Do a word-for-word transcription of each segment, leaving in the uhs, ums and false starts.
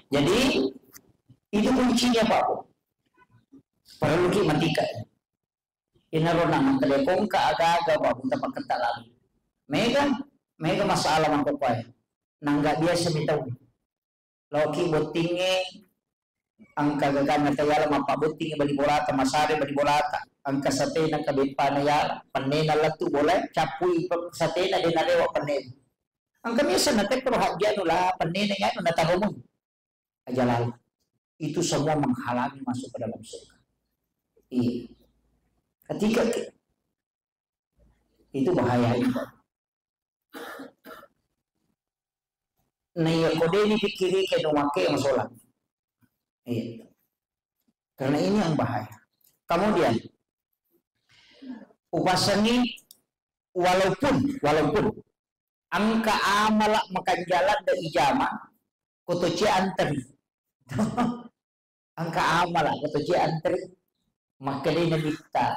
Jadi, itu kuncinya, Pak. Perlu ki matika. Inaro na mangkadekongka aga-aga, Pak, buta pakketta lagi. Mega, mega masalah mangkokkoe. Nangga biasa mi tau. Laoki bottingnge, engka gaganna tayala mappabottingngi bali bolata, masare bali bolata, engka satena kabeppana yala, pennena lettu bola, cappui pe-, satena de narewa pennena. Engka biasa natekkoro hajjanu la pennena yanu nataromoi. Ajalala. Itu semua menghalangi masuk ke dalam surga. Iya. Ketika ke-, itu bahaya itu. Nah, iya, kode ini pikiri ke no make masalah. Iya. Karena ini yang bahaya. Kemudian, upasangi walaupun, walaupun engka amala makanjala de ijama, kotoce anteri. Engka amala kotoce anteri. Makkedai Nabitta,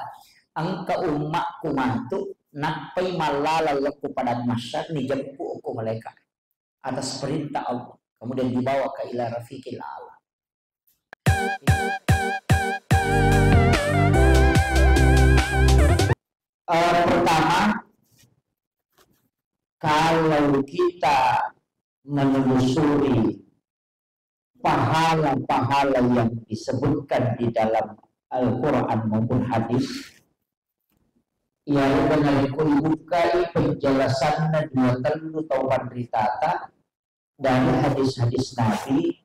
engka ummakku matu nappai mallala lokku padang mahsyar, nijeppu okko malaika atas perintah Allah. Kemudian dibawa ke ila rafiqil a'la. Eh, pertama, kalau kita menelusuri pahala-pahala yang disebutkan di dalam Al-Quran maupun hadis, ya, dengan ku bukai penjelasannya dua telu tau panritata, dari hadis-hadis Nabi,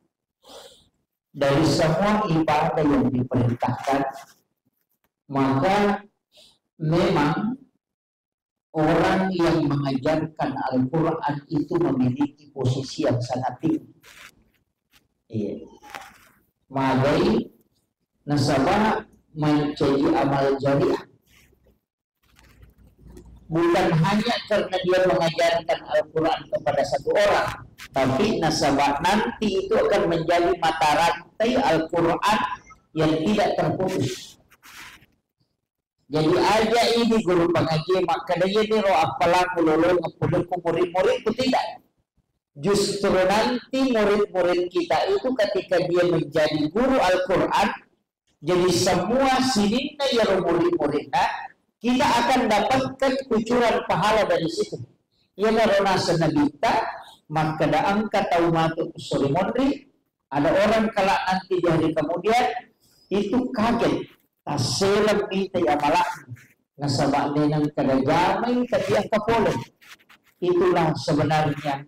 dari semua ibadah yang diperintahkan, maka memang orang yang mengajarkan Al-Quran itu memiliki posisi yang sangat tinggi. Iya. Magai nasaba mancaji amal jariah. Bukan hanya karena dia mengajarkan Al-Quran kepada satu orang, tapi nasaba nanti itu akan menjadi mata rantai Al-Quran yang tidak terputus. Jadi aja ini guru pengaji makkeda, "Iya ni ro appalang ulolo ngepulukku murid-muridku," tidak. Justru nanti murid-murid kita itu ketika dia menjadi guru Al-Quran, jadi semua sininna iyaro murid-muridna, kita akan dapatkan kucuran pahala dari situ. Iyanaro naseng Nabitta, makkeda engka tau matu sore monri, ada orang kelak nanti di hari kemudian itu kaget, tasseleng mitai amala'na, nasaba de nengka najamai tapi engka pole. Itulah sebenarnya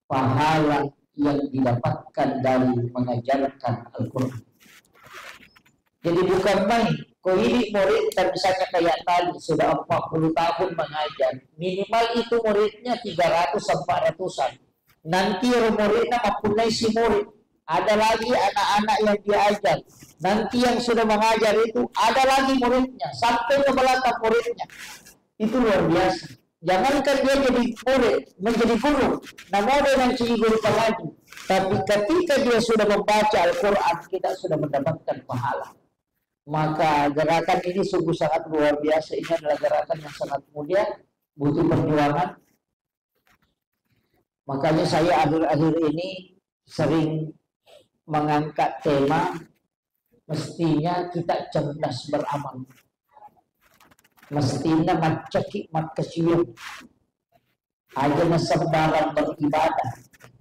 pahala yang didapatkan dari mengajarkan Al-Quran. Jadi bukan main. Ko ini murid, misalnya kayak tadi, sudah empat puluh tahun mengajar, minimal itu muridnya tiga ratus empat ratusan. Nanti muridnya mempunyai si murid. Ada lagi anak-anak yang dia ajar. Nanti yang sudah mengajar itu, ada lagi muridnya. Sampai ke belakang muridnya. Itu luar biasa. Jangankan dia jadi murid, menjadi guru, namun dia nanti guru pengaji. Tapi ketika dia sudah membaca Al-Quran, kita sudah mendapatkan pahala. Maka gerakan ini sungguh sangat luar biasa. Ini adalah gerakan yang sangat mulia, butuh perjuangan. Makanya saya akhir-akhir ini sering mengangkat tema, mestinya kita cerdas beramal. Mestinya maccaki makkasiwiang. Aja na sembarang beribadah.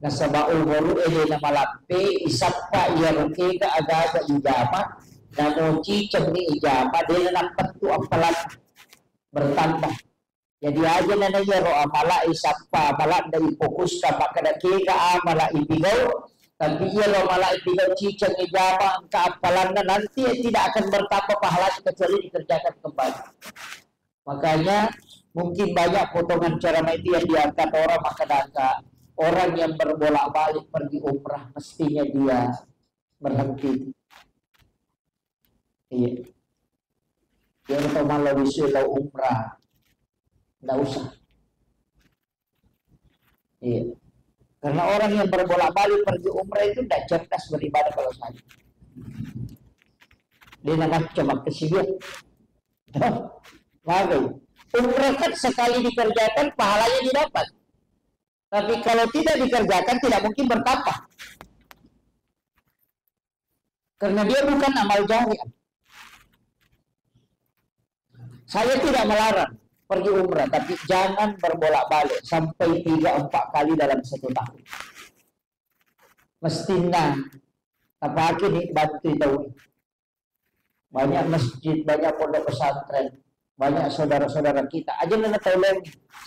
Nasaba umuru elena malampe, isappa iyaro kega aga-aga ijama, namo ciceng ni ijama, dena nappettu appalang bertambah. Jadi aja na iyaro amala isappa, amala nda ifokuska, makkeda kega amala ipigau, tapi iyaro amala ipigau ciceng ijama, engka appalanna, nanti tidak akan bertambah pahalanya kecuali dikerjakan kembali. Makanya mungkin banyak potongan ceramah itu yang diangkat orang, maka dangka orang yang berbolak-balik pergi umrah mestinya dia berhenti. Iya. Dia tahu malah wisuda umrah. Nggak usah. Iya. Karena orang yang berbolak-balik pergi umrah itu tidak cerdas beribadah kalau saya. Dia nak macam apa sih dia? Bagus. Umrah kan sekali dikerjakan pahalanya didapat. Tapi kalau tidak dikerjakan tidak mungkin bertambah. Karena dia bukan amal jariah. Saya tidak melarang pergi umrah, tapi jangan berbolak-balik sampai tiga empat kali dalam satu tahun. Mestinna tapake ni bantu tau. Banyak masjid, banyak pondok pesantren, banyak saudara-saudara kita. Aja na tau lain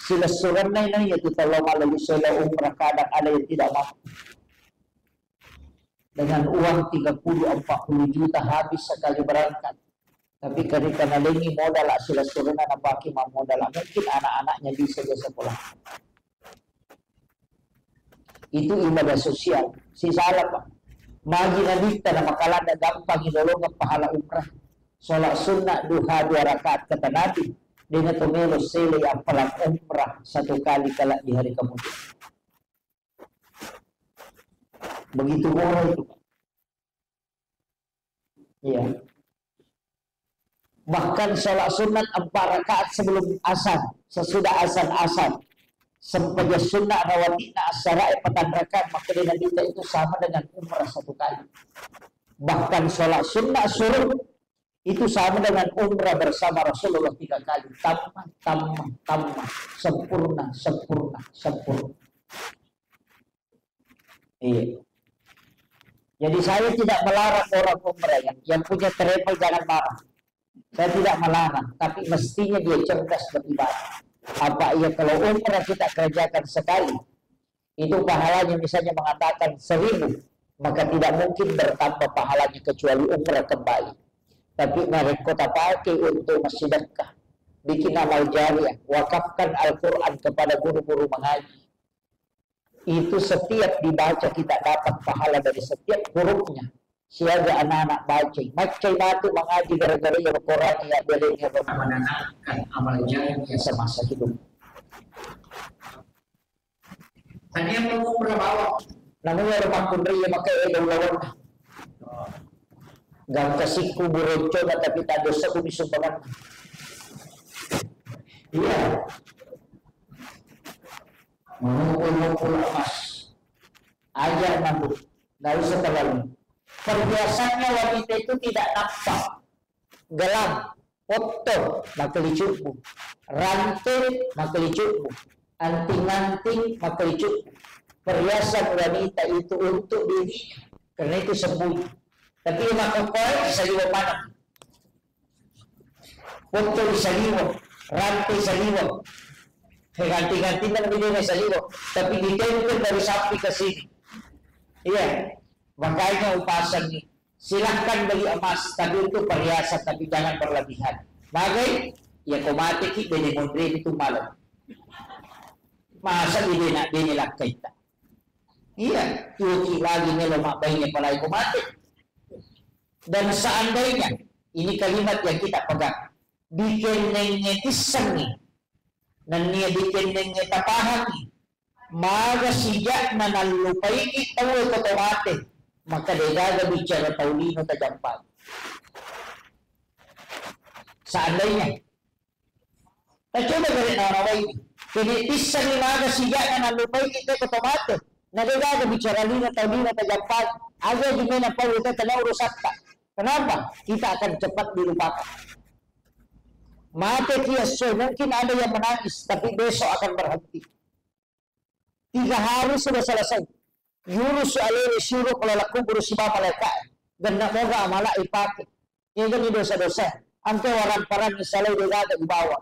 silessurenna ini, yaitu tau malu selo umrah, kadang ada yang tidak mampu. Dengan uang tiga puluh, empat puluh juta habis sekali berangkat. Tapi ketika nalengi modal silessurenna napake mammodal, mungkin anak-anaknya bisa dia sekolah. Itu ibadah sosial. Sisala, Pak. Magi nabitta na makaladda gampang idolongeng pahala umrah. Sholat sunnah duha dua rakaat kata Nabi. Dengan to melo sele appalang umrah satu kali kelak di hari kemudian. Begitu murah itu, Pak. Iya. Bahkan sholat sunat empat rakaat sebelum asar, sesudah asar, asar. Sempajang sunat rawatibna asar, eh, patang rakaat, maka dengan kita itu sama dengan umrah satu kali. Bahkan sholat sunat suruh itu sama dengan umrah bersama Rasulullah tiga kali. Tambah, tambah, tambah. Sempurna, sempurna, sempurna. Iya. Jadi saya tidak melarang orang umrah ya. Yang punya travel jangan marah. Saya tidak melarang, tapi mestinya dia cerdas beribadah. Apa iya kalau umrah kita kerjakan sekali, itu pahalanya misalnya mengatakan seribu, maka tidak mungkin bertambah pahalanya kecuali umrah kembali. Tapi narekko tapake untuk massidekka, bikin amal jariah, wakafkan Al-Quran kepada guru-guru mengaji, itu setiap dibaca kita dapat pahala dari setiap hurufnya. Siaga anak-anak baca. Macai matu mengaji gara-gara ya Quran ya beli ya menanamkan amal jariah semasa hidup. Tania mau berapa? Namanya rumah kundri ya maka ya daulawan. Gangka sikku buroco tapi tak dosa bumi sumbangan. Iya. Mengumpul-ngumpul emas. Aja mampu. Nggak usah terlalu. Perhiasannya wanita itu tidak nampak. Gelang, potto, makkelicubbu. Rante, makkelicubbu. Anting-anting, makkelicubbu. Perhiasan wanita itu untuk dirinya. Karena itu sembunyi. Tapi yang makkokoe, bisa juga mana. Potto saliweng, rantai saliweng. Ganti-ganti nang bidene saliweng, tapi ditempel dari samping ke sini. Iya, makanya upasangi. Silahkan beli emas, tapi untuk perhiasan, tapi jangan berlebihan. Bagai, ya kau mati ki bene mondre itu malam. Masa bidena bene lakkaita. Iya, tuki lagi melo mabbaine palai kau mati. Dan seandainya, ini kalimat yang kita pegang, dikennengnge tissengngi, nennia dikennengnge tapahangngi, maga sijakna nallupaiki tauwe ko tomate, maka degaga bicara tau lino tajampai. Seandainya Tacoba gare nawai. Kene tissengngi maga sijakna nallupai kita ke tomate. Na degaga bicara lino tau lino tajappai. Aja jumena pau itu kena urusatta. Kenapa? Kita akan cepat dilupakan. Mate ki esso, mungkin ada yang menangis, tapi besok akan berhenti. Tiga hari sudah selesai. Yurus alaihi syuruq lala kubur siba malaika. Genna moga amala ipake. Yegani dosa-dosa. Angke warang-parang misalai degaga ibawa.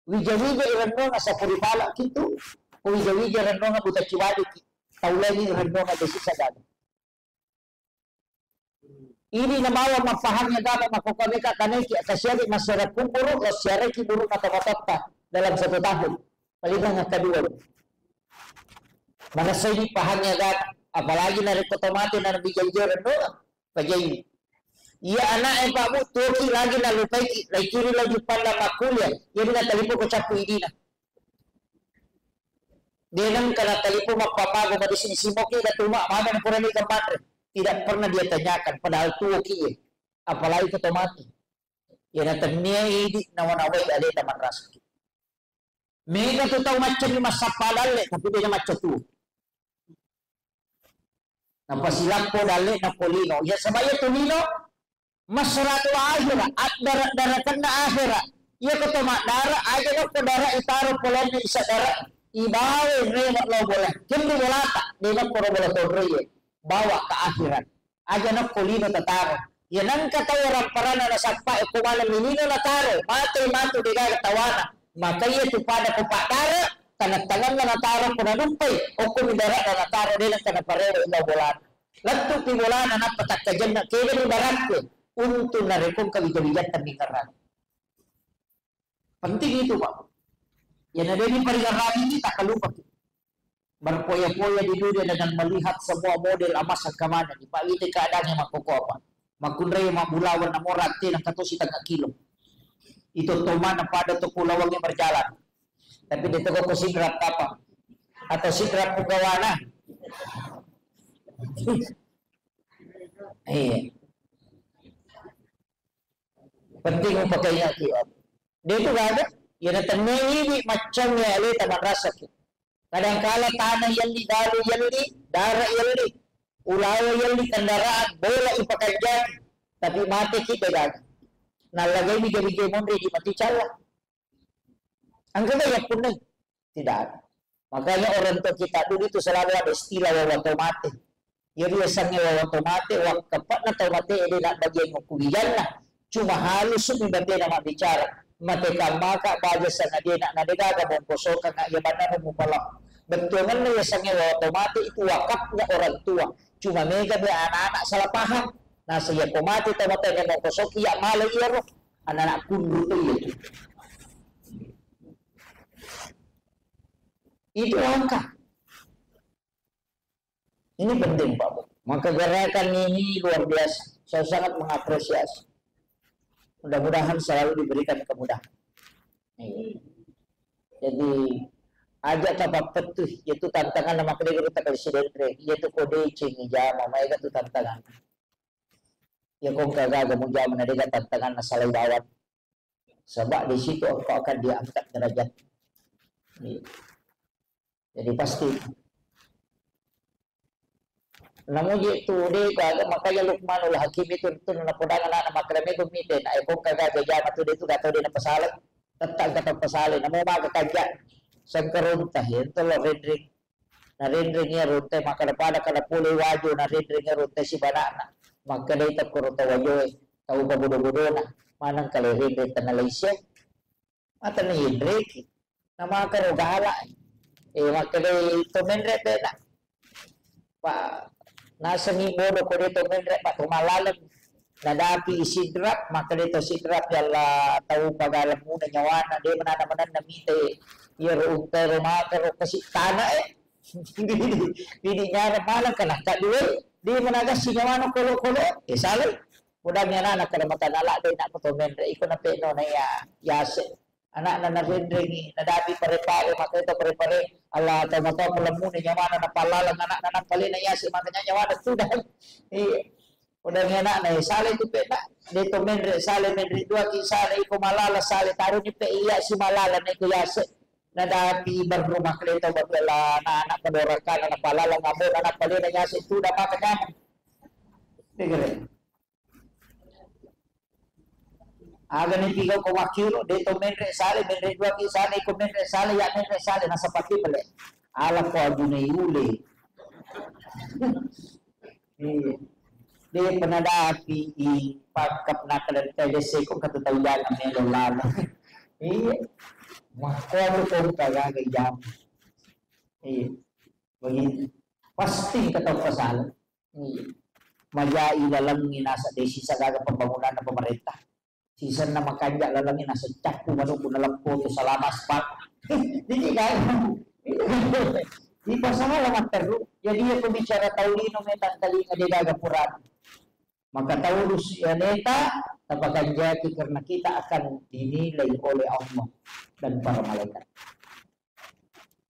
Wija-wija irennonga sapuri pala kitu. Wija-wija irennonga buta ciwadi ki. Taulengi irennonga besi sagala. Ini namawa mappahangngi agama makkokkoe ka kaneki kasiari masyarakat kuburu, lo siareki buru mata-matatta dalam satu tahun. Paling yang kedua. Mana saya ini pahangngi agama, apalagi narekko tomate na bijai-bijai renno, pajai. Iya anak e Pak Bu, tuoki lagi nalupaiki, laikiri lagi palla makkuliah, iya na talipo ko cappu idina. Deneng kana talipo mappamago madisini simoki da tuma maga na purani kamanre. Tidak pernah dia tanyakan, padahal tuoki ye. Apalagi ko tomate. Iya na tennia idi nawa-nawai aleta manrasaki. Mega tu tau macca ni massappa dalle, tapi dia macca tuo. Napasilappo dalle'na ko lino. Iya, saba' iya tu lino, masratul akhirah, addara-darakenna akhirah. Iya ko to maddara, aja nokko dara itaro polonna isa dara, ibawa rewe lao bola. Kendu bolata, de nokko ro bola tonroiye. Bawa ke akhirat. Aja nokko lino tataro. Iya nengka tau ramparana nasappa e ko maneng mi lino nataro, mate matu de gaga tawana. Maka iya tu pada ko paddara, tangan-tanganna nataro ko nadumpai, okko mi dara'na nataro de nengka naparewe lao bolana. Lettu'pi bolana nappa takkajenna, kegani barakkue untu narekko engka wija-wijatta mingerang. Penting itu, Pak. Iya na de ni paringerrangi, takkalupaki. Berfoya-foya di dunia dengan melihat semua model emas engka manenni. Pak, itu keadaannya makkoko apa? Makkunrai mabbulawang namo rante nengka to setengah kilo. Itu to mana pada to pulawangnya berjalan. Tapi de to ko sidrap apa? Atau sidrap punggawana? Iya. Penting upakainya ki. De tu gaga. Iya na tennai idi maccangnge aleta madrasaki. Kadangkala tanah yelli, dalu yelli, dara yelli, ulawa yelli, kendaraan, bola ipakanjaki, tapi mate ki de gaga. Nallagai wija-wija monri di mati calla. Engka ga yappunnai? Tidak ada. Makanya orang tua kita dulu itu selalu ada istilah wawa to mate. Jadi yasengnge wawa to mate, wakkepe'na tau mate de na bagian ku wijanna. Cuma halus mi batena mabbicara. Mate kammaka baja sangadie na, na de gaga mongkosokang iya banna mupala. Bettuanna yasengnge wawa to mate itu wakafnya orang tua. Cuma mega be anak-anak salah paham. Nasa iya ko mate tau mate mongkosoki iya male iyaro. Anak-anak kunru to iya tu. Itu langka. Ini penting, Pak Bu. Maka gerakan ini luar biasa. Saya sangat mengapresiasi. Mudah-mudahan selalu diberikan kemudahan. Iya. Jadi, aja tapappettu, itu tantangan nama kedai guru tak presiden re. Iya tu kode ceng jama, maega tu tantangan. Iya kong kagaga mujama na dega tantangan na salai bawang. Sebab di situ engkau akan diangkat derajat. Iya. Jadi pasti. Namuji tu de gaga, makanya Luqmanul Hakim itu tu napodang anak-anak makkeda mego mite na eko gaga jama tu de tu gatau de napasale. Tetap kata pasale. Namu maka kanja sengkarunta ya, itu lo rendring. Narenreng iya runte makkeda pada kada pole wajo narenreng iya runte sibanana. Makkeda ita koro tau wajoe, tau pabodo-bodona, maneng kale renreng tana laisia. Mata na yenreki. Namakaro gala. Eh, makkeda to menre pena. Pa nasengi bodo ko de to menre pa to malaleng. Nadapi sidrap, makkeda to sidrap yalla tau pagalemuna nyawana de menana menanna mite. Iyaro unta ro makaro kasi tana eh. Didi nyara malang kana kadue. Di menaga sinyawana kolo-kolo. Eh, salai. Udah nyana na kada mata nala de nak to menre iko na peno na ya yase. Anakna narenrengi, nadapi pare-pare, makkeda to pare-pare, Allah, tau matoa palemmu'na nyawana, napallalang anakna, napalena yase, makanya nyawana sudah. Iya. Udah anakna, eh, sale tu peta, de to menre, sale menre dua ki, sale iko malala, sale taruni pe iya si malala neko yase. Nadapi berrumah kaleto bela anak-anak pedorakana, napallalang ambo, napalena yase, sudah makanya. Dengar. Aga ni tiga ko makkiro, de to menre sale, menre dua ki sale, iko menre sale, ya menre sale, nasapati pale. Ala ko ajunai ule. Iya. De penadapi i pakap nakal dari tele seko kata tau jangan melo lala. Iya. Makko tu kau kagaga jam. Iya. Begitu. Pasti kata pasal. Iya. Majai lalengngi naseng de sisa gaga pembangunan pemerintah. Sisenna makanja lalengngi naseng cappu manukku naleppo tu salama aspal. Jadi gaga. Di pasal matteru. Jadi aku bicara tau lino metang kali de gaga purana. Maka taurus aleta, tapakanjaki karena kita akan dinilai oleh Allah dan para malaikat.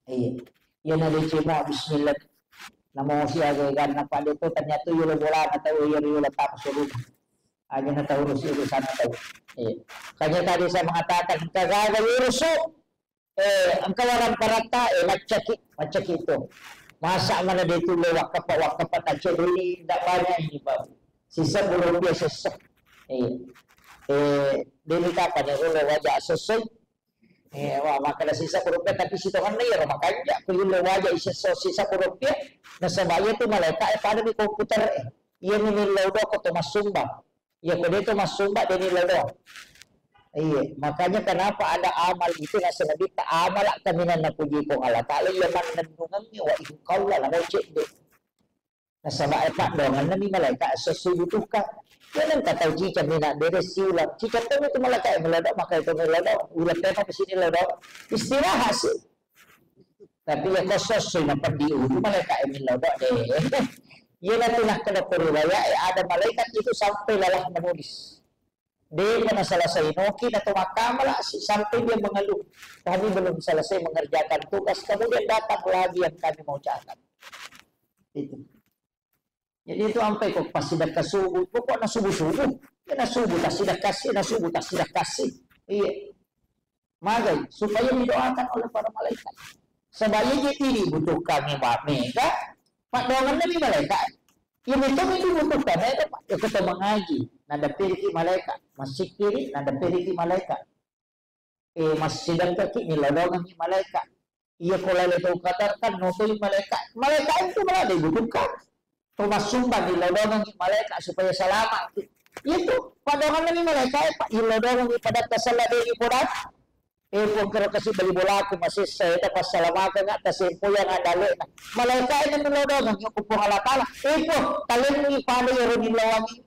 Iya. Iya na deceng mo bismillah. Namo siaga ganna pada itu ternyata yolo bolana tau iya yolo tamu suruh. Aja na taurus urusan tau. Iya. Kanya tadi saya mengatakan kagaga urusu. Eh, engka warang paratta, eh, maccaki, maccaki itu. Masa mana de' tu lo wakkapa-wakkapa tacedde ini, ndak banyak ini, Pak. Sisa puluh rupiah sesa. Iya. Eh, de' ni kapan ya, lo wajah sesa. Eh, wah, makkeda sisa puluh rupiah, tapi sitongenna iyaro makanja, ku yulle waja isesso sisa puluh rupiah, nasaba iya tu malaika e pada di komputer e. Iya ni millau doang ko to massumba. Iya ko de' to massumba, de' millau doang. Iya, makanya kenapa ada amal itu, nasa Nabi ta amala kaminang napuji Puang Allah Taala, iya mannennungengngi wa in qalla, namo cedde. Nasaba e paddoangenna mi malaika esso sibutuhkan. Iya nengka tau cicang mi nabbere siulang. Cicang to mi tu malaika e, millau doang, maka itu millau doang. Ulang tema ke sini millau doang. Istirahat sih. Tapi iya ko esso-esso na peddi utu malaika e millau doang de'. Iya na tu nakkeda ko riwayat e, ada malaikat itu sampai lelah menulis. De'pa naselesai noki na to makkamala si-, sampai dia mengeluh, "Kami belum selesai mengerjakan tugas, kemudian datang lagi yang kami mau catat." Itu. Jadi itu ampai ko passidekka subuh, pokoknya subuh-subuh. Ya na subuh tassidekka si, na subuh tassidekka si. Iya. Magai, supaya didoakan oleh para malaikat. Sebab iya jadi dibutuhkan mi ba-, mega, paddoangenna mi malaikat. Iya betul itu butuhkan mega, Pak. Ya kita mengaji, nadaperiki malaikat, massikkiri, nadaperiki malaikat. Eh, massidekkaki, nilodongengi malaikat. Iya ko Lailatul Qadar kan notoi malaikat. Malaikat itu malah dibutuhkan. To massumba, nilodongengi malaika supaya salama. Itu paddoangenna mi malaika e, Pak, nilodongengi pada tasalla deni podang. Eh, Puang, kero kasi bali bolaku masessa, eta passalamakengnga, tasempoyang adalena. Malaika e nilodongengi ku Puang Allah Taala. Eh, Puang, talengi pada iyaro nilawangi.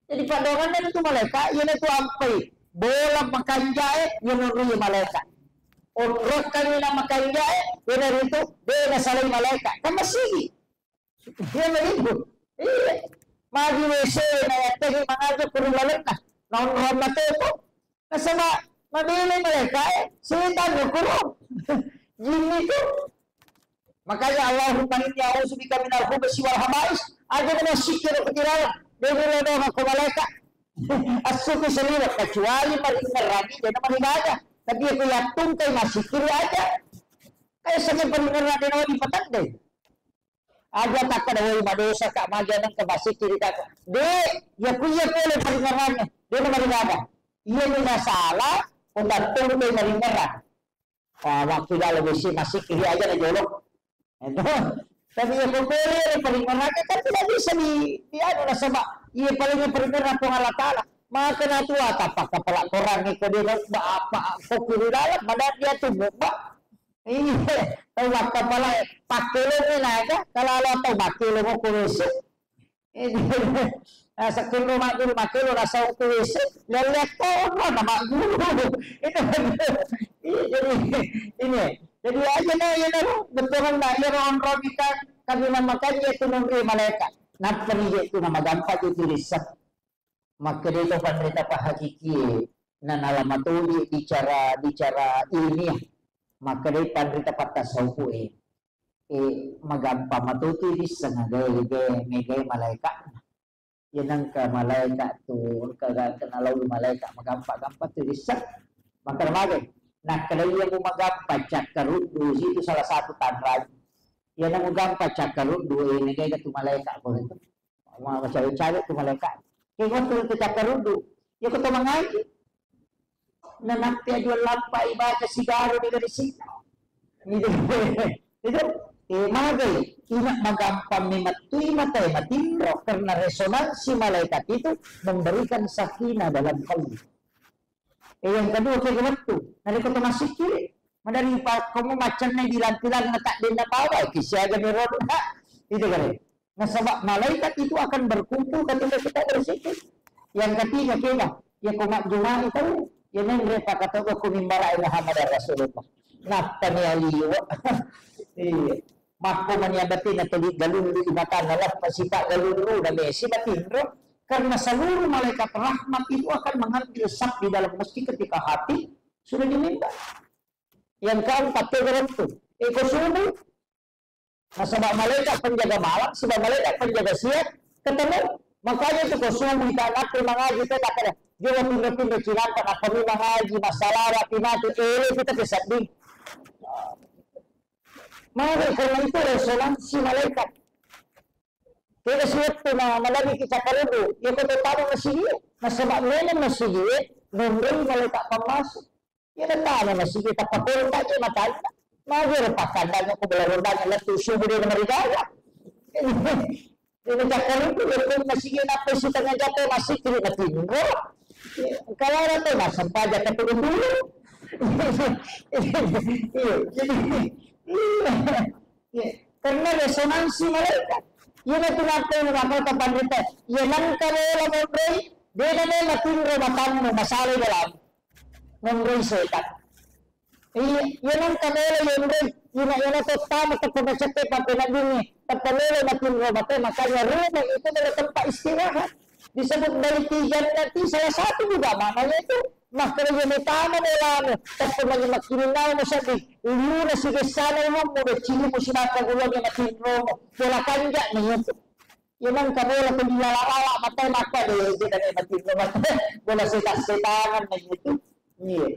Jadi paddoangenna tu malaika, iyana tu ampai bola makanja e, iyana ri malaika. Onrokkangi na makanja e, iyana ritu, de nasalai malaika. Kan masigi. Iya begitu. Iya. Magi W C na yattehe mangaja kurung lalenna. Naonrong mate tu. Nasaba mabelai malaika e, setan no kurung. Jin itu. Makanya Allahumma inni a'udzubika minal khubusi wal khaba'is. Aja na massikkiri ko tilalang. De nilodongeng ko malaika. Assuki saliweng kecuali maringerrangi de na maribadah. Tapi ko yattungkai massikkiri aja. Kayak sengit maringerrangi de na dipatang de. Aja takkeda, "Woi, madosa ka, magi nengka massikkiri ka." De, ya ku iya pole paringerrangi, de na marigaga. Iya ni nasala, ko tattung de maringerrang. Ah, waktu dalam besi massikkiri aja na jolo. Itu. Tapi ya ko pole paringerrangi kan tidak bisa di, di anu, nasaba iya paling paringerrang Puang Allah Taala. Maka na tua tapak kepala korang iko de ba apa ko kiri dalam, padahal dia tumbuk ba. Iya, tau makkapala, pakkelongngi naga, kalalo tau makkelo ko W C. Iya, sekkello magguru, makkelo nasau ko W C, lellekko na magguru. Itu, iya, jadi, ini, jadi aja na, iya, na, betul na, iya, onrong kita, kami nama kaji itu nunggu malaikat. Nappa ni je tu nama gampang itu tulisan. Makkedai to panrita pahakikie, na nalama toje bicara, bicara ilmiah. Makkedai panrita pattasawufu e, e, magampang matotu risseng agae, gae, megae malaeka'na. Iya nengka malaeka tu, engka, engka nalao malaeka magampa-gampa tu risseng. Makkeda magai, nakkedai iya mu magampa cakkaruddu, situ salah satu tanrang. Iya na mugampa cakkaruddu, e, megae tu malaeka pole tu. Ma-, macawe-cawe tu malaeka. Ke wettu tu cakkaruddu. Iya ko to mangaji. Nanappi ajuang lappa ibaca sigaro di gari sita. Itu, itu, eh, magai. Ina magampang memettui mata matinro karena resonansi malaikat itu memberikan sakinah dalam kalbu. Eh, yang kedua, ke wettu. Narekko to massikkiri. Madari pa-, kamu macenna bilang-bilang na tak denna bawa, kisiaga ni roda. Itu kare. Nasaba malaikat itu akan berkumpul ketika kita berzikir. Yang ketiga, kega, ya ko majjumai tau, ya menre pakatoga ku mimbara Muhammad Rasulullah. Nappa ni aliwa. Iya. Makko mani abatina tuli galullu imatanna lappa sipa galullu na mesi matinro. Karena seluruh malaikat rahmat itu akan mengambil saf di dalam masjid ketika khatib sudah di mimbar. Yang keempat, kega wettu. Iko subuh, nasaba malaikat penjaga malam, siba malaikat penjaga siang, ketemu. Makanya itu ko subuh kita nakko mangaji, kita kada. Juga pindah-pindah cinta, apa ni mangaji, masalah, apa mati, ele kita kesedih. Maka karena itu resonansi malaikat. Kega siwettu na, nalabiki cakkaruddu, iya ko tottama masigi, nasaba memang masigi, nonroi malaikat pammasuk. Iya, datang masigi tappa kontak je matanna. Magi ro pakandang ko bola rondang lettu subuh de namarigaga. Jadi cakkaruddu, iya, masigi nappa setengah jam masigi matinro. Kalau ada tuh, nah, sempat aja ketemu dulu. Iya, jadi, iya. Iya, karena resonansi malaikat. Iya, betul apa yang bakal ke pandita. Iya, nangka bola monroi, dia namanya matinro matanmu, masalah dalam. Monroi setan. Iya, iya, nangka bola monroi. Iya, iya, tottama, teppa macekke, pape nabingi. Teppa melo matinro mate, makanya rumah itu adalah tempat istirahat. Disebut baiti jannati, salah satu juga maknanya itu. Makanya metama bolana, tapi mani makkirinnau musaddi, liuna sigessana umummu, beccimu sinaka gulungnge matinromu, bola kanja na itu. Iya, mangka bola tu dilala-lala, matai makka de, je kane matinro, matai bola setan-setangan na itu. Iya.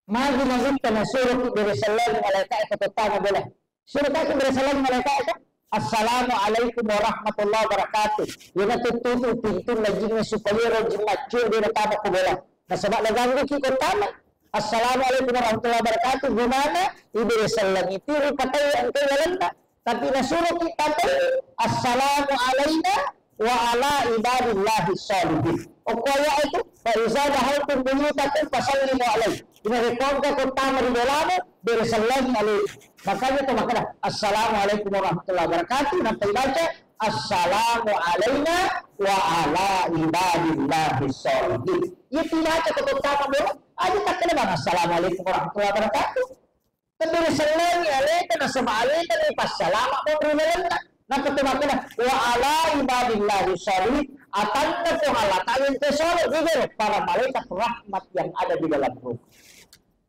Magi nabitta nasuroki bere sellengi malaika'e ko tottama bola. Surokaki bere sellengi malaika'e ko, "Assalamualaikum warahmatullahi wabarakatuh." Iyana tuttutu pintunna jingnge supaya ro jing maccue de natama ko bola. Nasaba nagangguki ko tama. "Assalamualaikum warahmatullahi wabarakatuh." Gumana ibere sellengi tiru katai engkai lalenna. Tapi nasuroki tatai, "Assalamu alaina wa ala ibadillahi sholihin." Okko ayat itu, "Fa iza dahaltum buyutakum fasallimu alaihi." Ina rekongka ko tama ri bolamu, bere sellengi alaihi. Makanya to makkeda, "Assalamualaikum warahmatullahi wabarakatuh." Nampa ibaca, "Assalamu alaina wa ala ibadillahi sholihin." Iya, ibaca ko tama bola, aja takkeda bang, "Assalamualaikum warahmatullahi wabarakatuh." Tebere sellengi aleta nasaba aleta ni passalama monri lalenna. Nappa tu makkeda, "Wa ala ibadillahi sholihin." Atanna Puang Allah Ta'ala ente solo, jujur, para malaikat rahmat yang ada di dalam rumah.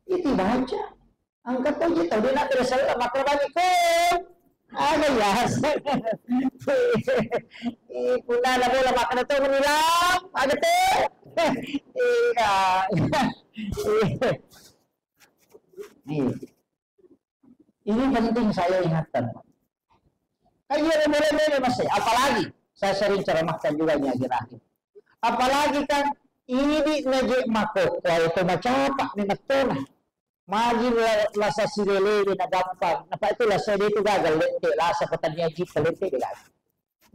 Itu baca. Angkat tu je tau, dia nak bere sellengi, makkeda bani ko. Ada ya. Eh, punna na bola makkeda tu menilang, ada tu. Iya. Iya. Ini penting saya ingatkan. Kan iya, boleh, boleh, Mas. Apalagi, saya sering ceramahkan juga ini akhir-akhir. Apalagi kan, ini naje mako, kuai to macapa, memang tona. Magi la-, lasa silelewe na gampang. Napa itu lasa dia itu gagal, lette, lasa petani haji, lette, dia gagal.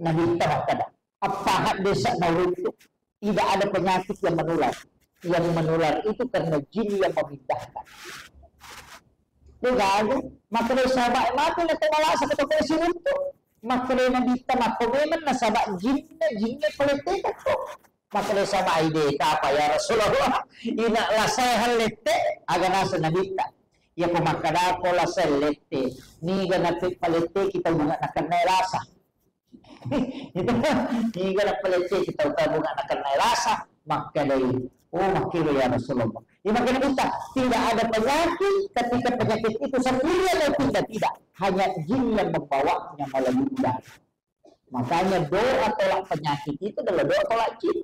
Nabitta makkeda, "Appaha desa nauruntu, tidak ada penyakit yang menular. Yang menular itu karena jin yang memindahkan." Degaga, makkeda sahabat, "Matu na temalasa ke toko siruntu." Makkeda Nabitta, "Makko memang nasaba jinna, jinna paletteka ko." Makkeda sahabat, "Ide kapa ya Rasulullah? Ina lasae hallette?" Aga naseng Nabitta, "Iya ko makkeda ko lasae lette, niga nape paletteki tau bunga nakenna lasa?" Niga napalette kita uta bunga nakenna lasa, makkedai, "Oh, makkiro ya Rasulullah." Iya, makkeda kita, tidak ada penyakit ketika penyakit itu sendiri yang pindah, tidak. Hanya jin yang membawanya melalui udara. Makanya doa tolak penyakit itu adalah doa tolak jin.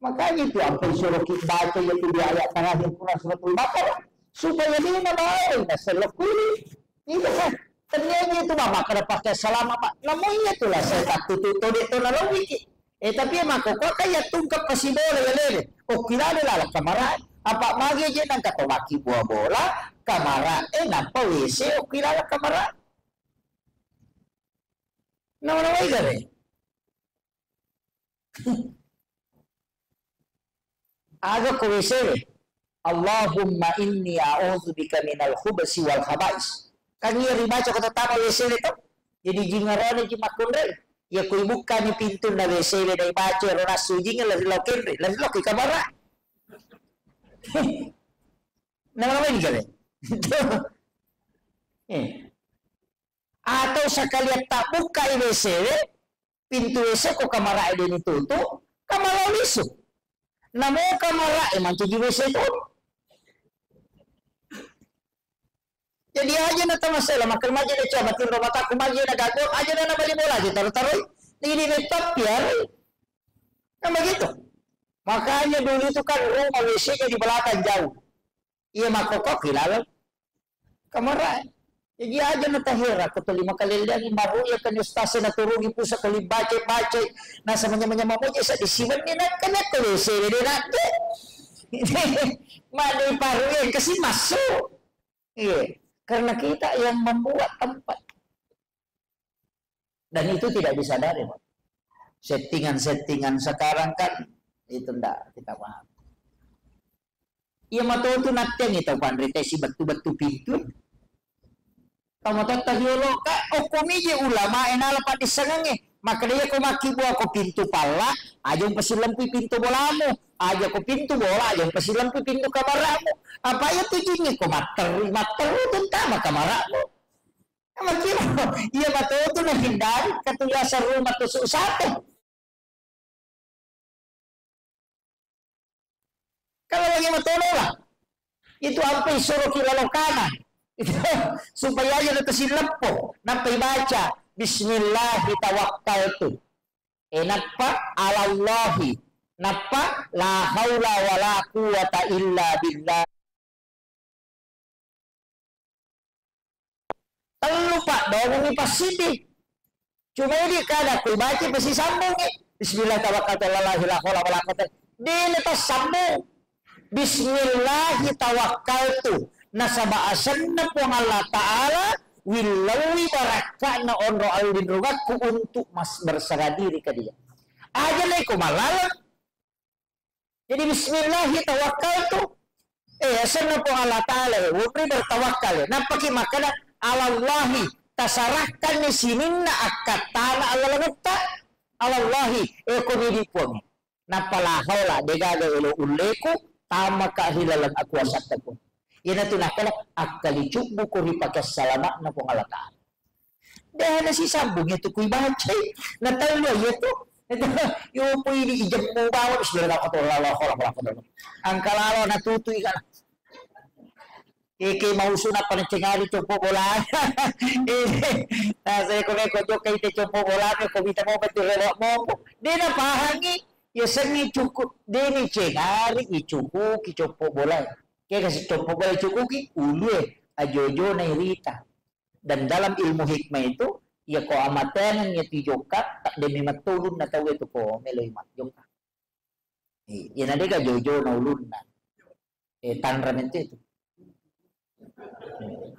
Makanya itu ampe suruh kita baca itu di ayat terakhir Quran suratul Baqarah supaya dia mau nasel kuwi. Itu kan ternyata itu mah makkeda pakai salama, Pak. Namun iya itulah saya tak tutup tode to nalawiki. Eh, tapi emang kok kaya tungkap pasi bola ya lele. Oh, kira ada lah kamar. Apa magi je nang kata maki buah bola, kamar eh nampa W C, oh, kira lah kamar. Nama-nama ikan eh. Aga ko W C we. Allahumma inni a'udzubika minal khubsi wal khaba'is. Kan iya ribaca ko tetama W C we to. Jadi jingarone ji makkunrai. Ya ko ibukkani pintunna W C we na ibaca ro nasu jinga lari lau kenre, lari lau ke kamara. Nama-nama ini kale. Eh. Atau sekalian tak buka W C we, pintu W C ko kamara e deni tutu, kamara lisu. Namo kamara e mancaji W C tu. Jadi aja na tamasela, makan maji na coba, tin rumah taku maji na gago, aja na bali bola aja taruh-taruh. Ini laptop biar. Kan begitu. Makanya dulu itu kan rumah W C-nya di belakang jauh. Iya, makkokkoki laleng. Kamarae. Jaji aja na tahera ko tuli makalelleangi maruya kan ustaz na turungi pusat tuli baca-baca, nasa manya-manya mamoje sa disiwenni na kan ko lese de nate. Mani paruya kasi masuk. Iya, karena kita yang membuat tempat. Dan itu tidak disadari, Pak. Settingan-settingan sekarang kan itu ndak kita paham. Iya matotu nattengi tau panrita si bettu-bettu pintu. Tau matotta riolo ka okko mije ulama e nala paddissengengnge. Makkeda iya ko makkibua ko pintu palla, aja umpasilempui pintu bolamu. Aja ko pintu bola, aja umpasilempui pintu kamaramu. Apa iya tu jingnge ko matteru, matteru tu tama kamaramu. Makkiro, iya matotu nahindari katuliasan rumah tusuk sate. Kalau lagi matono lah, itu apa isuro ki lalo kanan. Itu supaya aja na tasileppo. Nappa ibaca, "Bismillahi tawakkaltu." Eh, nappa alallahi. Nappa la haula wala quwwata illa billah. Tellu paddoangengngi passiddi. Cuma idi kada ku ibaca pasisambungngi. Bismillah tawakkaltu ala Allahi la haula wala quwwata. Dena tassambung. Bismillahi tawakkaltu. Nasaba asenna Puang Allah Ta'ala willauwi barakka'na onro allinrungakku untuk mas-, berserah diri ke Dia. Aja leko malaleng. Jadi, "Bismillahi tawakkaltu." Eh, asenna Puang Allah Ta'ala, eh, wonri bertawakkal, eh. Nappaki makkeda, "Alallahi," tasarahkanni sininna akkattana allalengetta. "Alallahi," eh, ko midi Puang. Nappa la haula, degaga elo ulleku, tamaka ri laleng akuasatta Puang. Iyanatu nakkeda, akkalicubbuko ri pake salama'na Puang Allah Ta'ala. De' nasisambung itu kui bacai. Natawa iya tu. Yo pui di ijemmu bawa, bismillah, la haula wala quwwata illa billah. Angka lalo natutui kana. Eke mau sunat pada cengari compo bola. Eh, nah, saya kau neko jokai te compo bola, ko minta mau betul rewak mau. De' napahangi, ya sengi cukup. De' ni cengari, icukuki compo bola. Ke kasi compo bola cukuki, ulue, ajojo na irita. Dan dalam ilmu hikmah itu, iya ko amateangeng iya tu jokka, tak demi metto ulunna tau itu ko meloi majokka. Iya, na dega jojo na ulunna. Eh, tanra mente itu.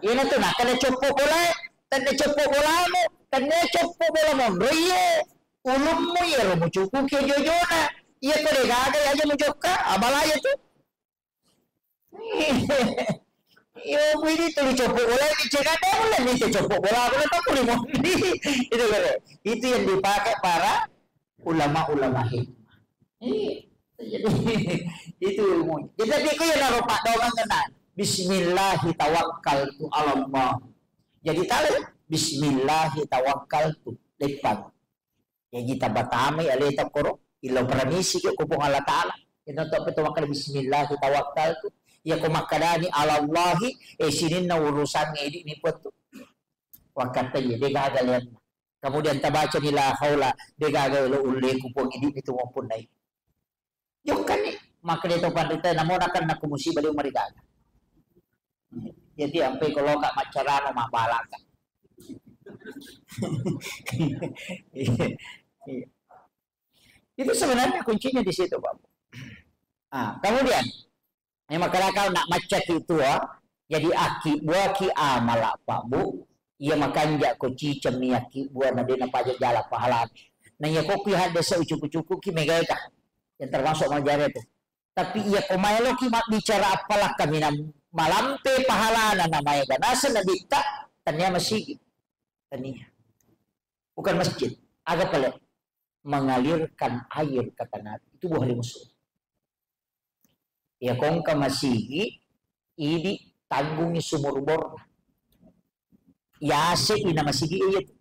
Iya na tu, nah, kena coppo bola, kena coppo bolamu, kena coppo bola monro, iya. Ulummu iya ro mucukuki jojona. Iya ko degaga aja mujokka, abala iya tu. Iyo, kuwi itu dicopot bola, ini cek ada mulai minta copot bola, aku tak boleh mau. Itu kan, itu yang dipakai para ulama-ulama hikmah. Iya. Jadi, itu ilmu. Jadi, tapi aku yang naruh pak doang kena. Bismillahi tawakkaltu ala Allah. Jadi, tahu? Bismillahi tawakkaltu. Depan. Jaji tabatamai aleta koro, ilo paramisi ke ko Puang Allah Ta'ala. Ino to pe tawakkal, bismillahi tawakkaltu. Iya ko makkadani alallahi, eh, sininna urusangnge idi ni Puang tu. Wakkatta iya, de gaga leanna. Kemudian tabaca ni la haula, de gaga elo ulleku Puang idi ni tu maupun nai. Jokkani, makkeda to panrita, namo nakan nakku musibah de umari gaga. Jadi ampai ko loka maccarano mabbalaka. Iya. Itu sebenarnya kuncinya di situ, Pak. Ah, kemudian, yang makkeda kau nak macca ki tua, jadi aki buah ki amala, Pak Bu, iya makanja ko ciceng mi aki buah na dena paja jala pahala. Nah, iya ko ki hadde se ucuku-cuku ki megaika. Yang termasuk majare tu. Tapi iya ko maeloki mabbicara appala kaminang malampe pahalana na maega naseng nabitta, tania masigi. Tania. Bukan masjid. Aga pale? Mengalirkan air, kata Nabi. Itu buah dari musuh. Iya ko engka masigi, idi tanggungi sumur borna. Yase ina masigi iya tu.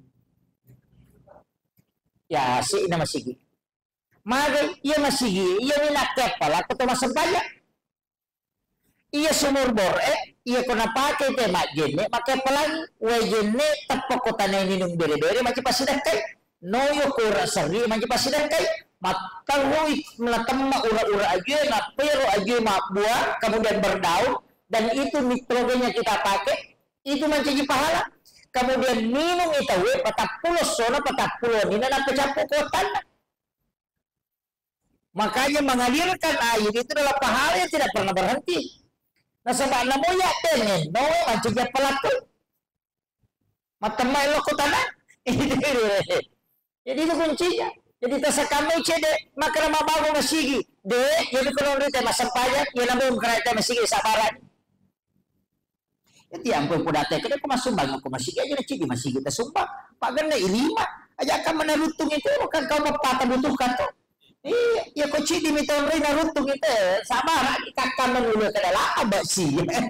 Yase ina masigi. Magai, iya masigi, iya ni nakkeppala ko to massempajang. Iya sumur bor e, iya ko napake te majjenne, make pelangi, wae jenne, teppa ko tanai minung bere-bere, maci passidakkai. Noyo ko ura serri, maci passidakkai. Matterui natemma ura-ura ajue, nappero ajue mabbua, kemudian berdaun, dan itu nitrogennya kita pakai, Itu mancaji pahala. Kemudian minum itu, eh, patappulo sona, patappulo nina, nappa cappu kotana. Makanya mengalirkan air itu adalah pahala yang tidak pernah berhenti. Nasaba namo ya tenen, no mancaji pelaku. Matemma lokko tanah. Jadi itu kuncinya. Jadi tasakamai cede, makkeda mabbangun masigi. De, jadi kalau nrite massempajang, ya nabongkara masigi sabarang. Jadi ampun pudate, kede ko masumbang ko masigi aja na cidi masigi tasumbang. Pak genne ilima. Aja kan menaruttung itu kan kau bapak butuhkan tuh. Iya, iya ko cidi mi tonroi naruttung itu, sabar, kakkan menulu ke dalam abad sih. Iya kan?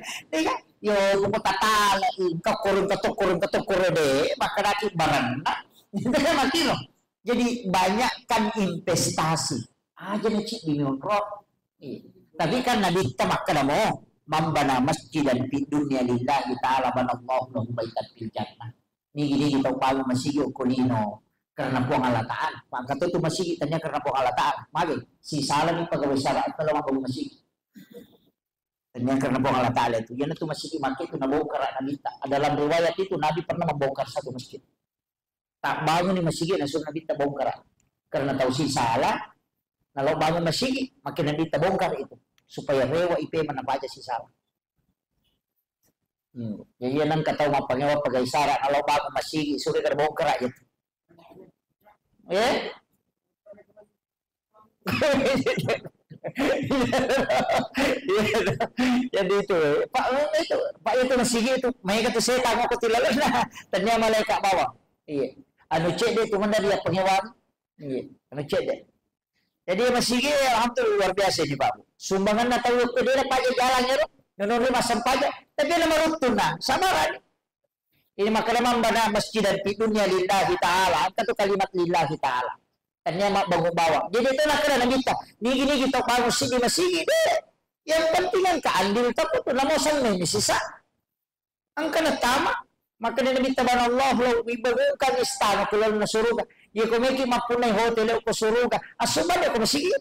Yo, buku tatala, engkau kurung ketuk, kurung ketuk, kurung deh, maka daki barang. Itu kan makin loh. Jadi banyakkan investasi. Aja na cidi mi onro. Iya. Tapi kan Nabi kita makkeda mo, "Man bana masjidan fid dunya lillahi ta'ala banallahu lahu baitan fil jannah." Nigi-nigi tau bangun masigi okko lino karena Puang Allah Ta'ala. Maka tu masigi tania karena Puang Allah Ta'ala. Magi, si salah ni pegawai syariat kalau mau bangun masigi. Tania karena Puang Allah Ta'ala itu. Yana tu masigi makke tu nabongkar Nabi ta. Dalam riwayat itu Nabi pernah membongkar satu masjid. Tak bangun ni masigi na suruh Nabi ta bongkar. Karena tau si salah, nalo bangun masigi, makin Nabi ta bongkar itu supaya rewa ipe mana baca si salah. Hmm. Jadi yang nang katau mappangewa pegai syarat kalau bangun masigi suri kada bongkar aja. Eh? Jadi itu, Pak, itu, Pak, itu masigi itu, mereka tu setan aku tidak lena. Tania malaikat bawah. Iya. Anu cek dia tu mana dia pengewa. Iya. Anu cek dia. Jadi masigi, alhamdulillah, luar biasa ini, Pak. Sumbangan na tahu ke dia pakai jalan ya, Bro. Nonori masam pajak, tapi nama rutun nah, sabaran. Ini makanya mambana masjidan fid dunya lillahi ta'ala. Angka tu kalimat lillahi ta'ala. Tania mak bangun bawah. Jadi itu nak kena Nabi ta. Nigi-nigi tau bangun sigi masigi deh. Yang penting angka andil tapu tu namo semme ni sisa. Angka na tama. Makanya Nabi ta bana Allah lo wibangunkan istana kulalna suruga. Ya ko meki mappunai hotel ko suruga. Asuban ya ko masigi.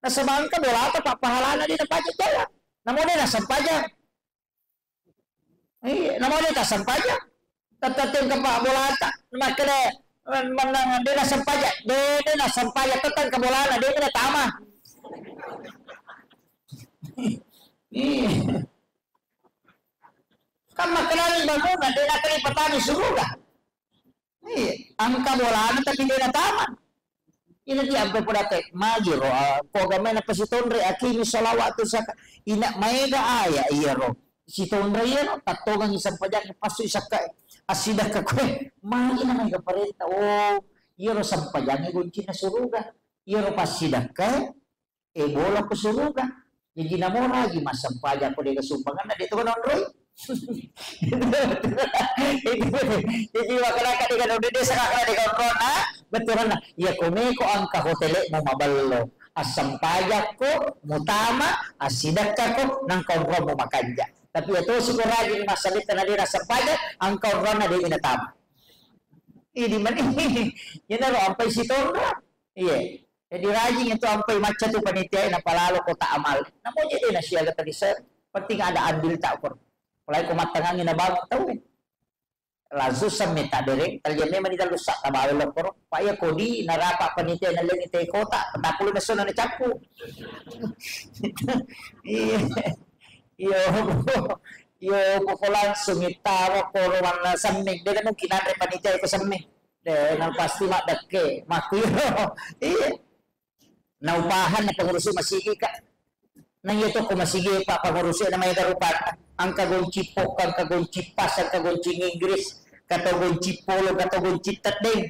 Nasaba angka bolata pak pahalana dia na pajak jalan. Namo dia nasam pajak. Iya, nama dia tak sempajang. Tetap tengke pak bolata. Makkeda, menang dia nak sempajang. Dia, dia nak sempajang tetap ke bolana dia kena tama. Iya. Kan makkeda ni bangunan dia nak kena petani suruga. Iya, angka bolana tapi dia na tama. Ina dia ampe podate, magi ro, ah, ko agamai na pasitonre, akimi salawatu saka. Ina maega aya iya ro. Sitonre iya ro, tattongang sampajang passu sakka asidakka koe. Magi na maega parenta. Oh, iya ro sampajang goncinna suruga. Iya ro pasidakka. Eh, bola ku suruga. Jaji namo ragi massempajang ko dega sumbanganna de to nonroi. Jaji makalaka dega nonroi desa kakala dega onrona, betulna. Iya komeko angka hotelekmu maballo. Assempajakko, mutama, assidekkako, nangka onrommu makanja. Tapi iya tosi ko ragi masaletta na dena sempajang, angka onronna de natama. Idi mani. Yenaro ampai sitonra. Iya. Jadi rajing itu ampai macca tu panitia napalalo kota amal. Namo jadi na siaga tadi ser. Penting ada andil tak ukur. Mulai ko mattangangi na bangun tau. Langsung semme tak dereng, terjadi mani dalu sak tabawe lokoro. Pak ya kodi narapa panitia na lengi te kota. Petapulu na sona na cappu. Iya. Iyo. Iyo, pokok langsung ita koro warna semme. Dia mungkin ada panitia itu semme. De, nang pasti maddekke, makkuiro. Iya. Naupahan na pengurusu masigi, Kak. Nang iya toko masigi, Pak, pengurusu namanya garupa. Angka gonci pok, angka gonci pas, angka gonci Inggris, kata gonci polo, kata gonci tedeng.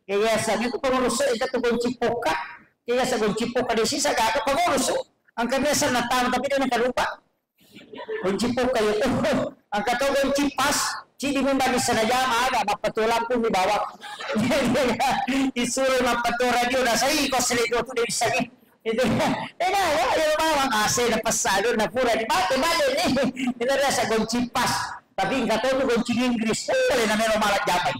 Biasanya itu pengurusu itu gonci poka. Biasa gonci poka di sisa gak ada pengurusu. Angka biasa natang tapi dia nangka lupa. Gonci pokka iya tu. Angka to gonci pas, cidi memang di sana jama ada, mappatua lampu di bawah. Isuro mappatua radio, dah saya kau selek tu dia bisa ni. Itu. Eh, dah, ya, ya, bawang A C na pasadu na pura di mate balik ni. Ini rasa gonci pas. Tapi angka to tu gonci Inggris. Eh, boleh namanya malah jamai.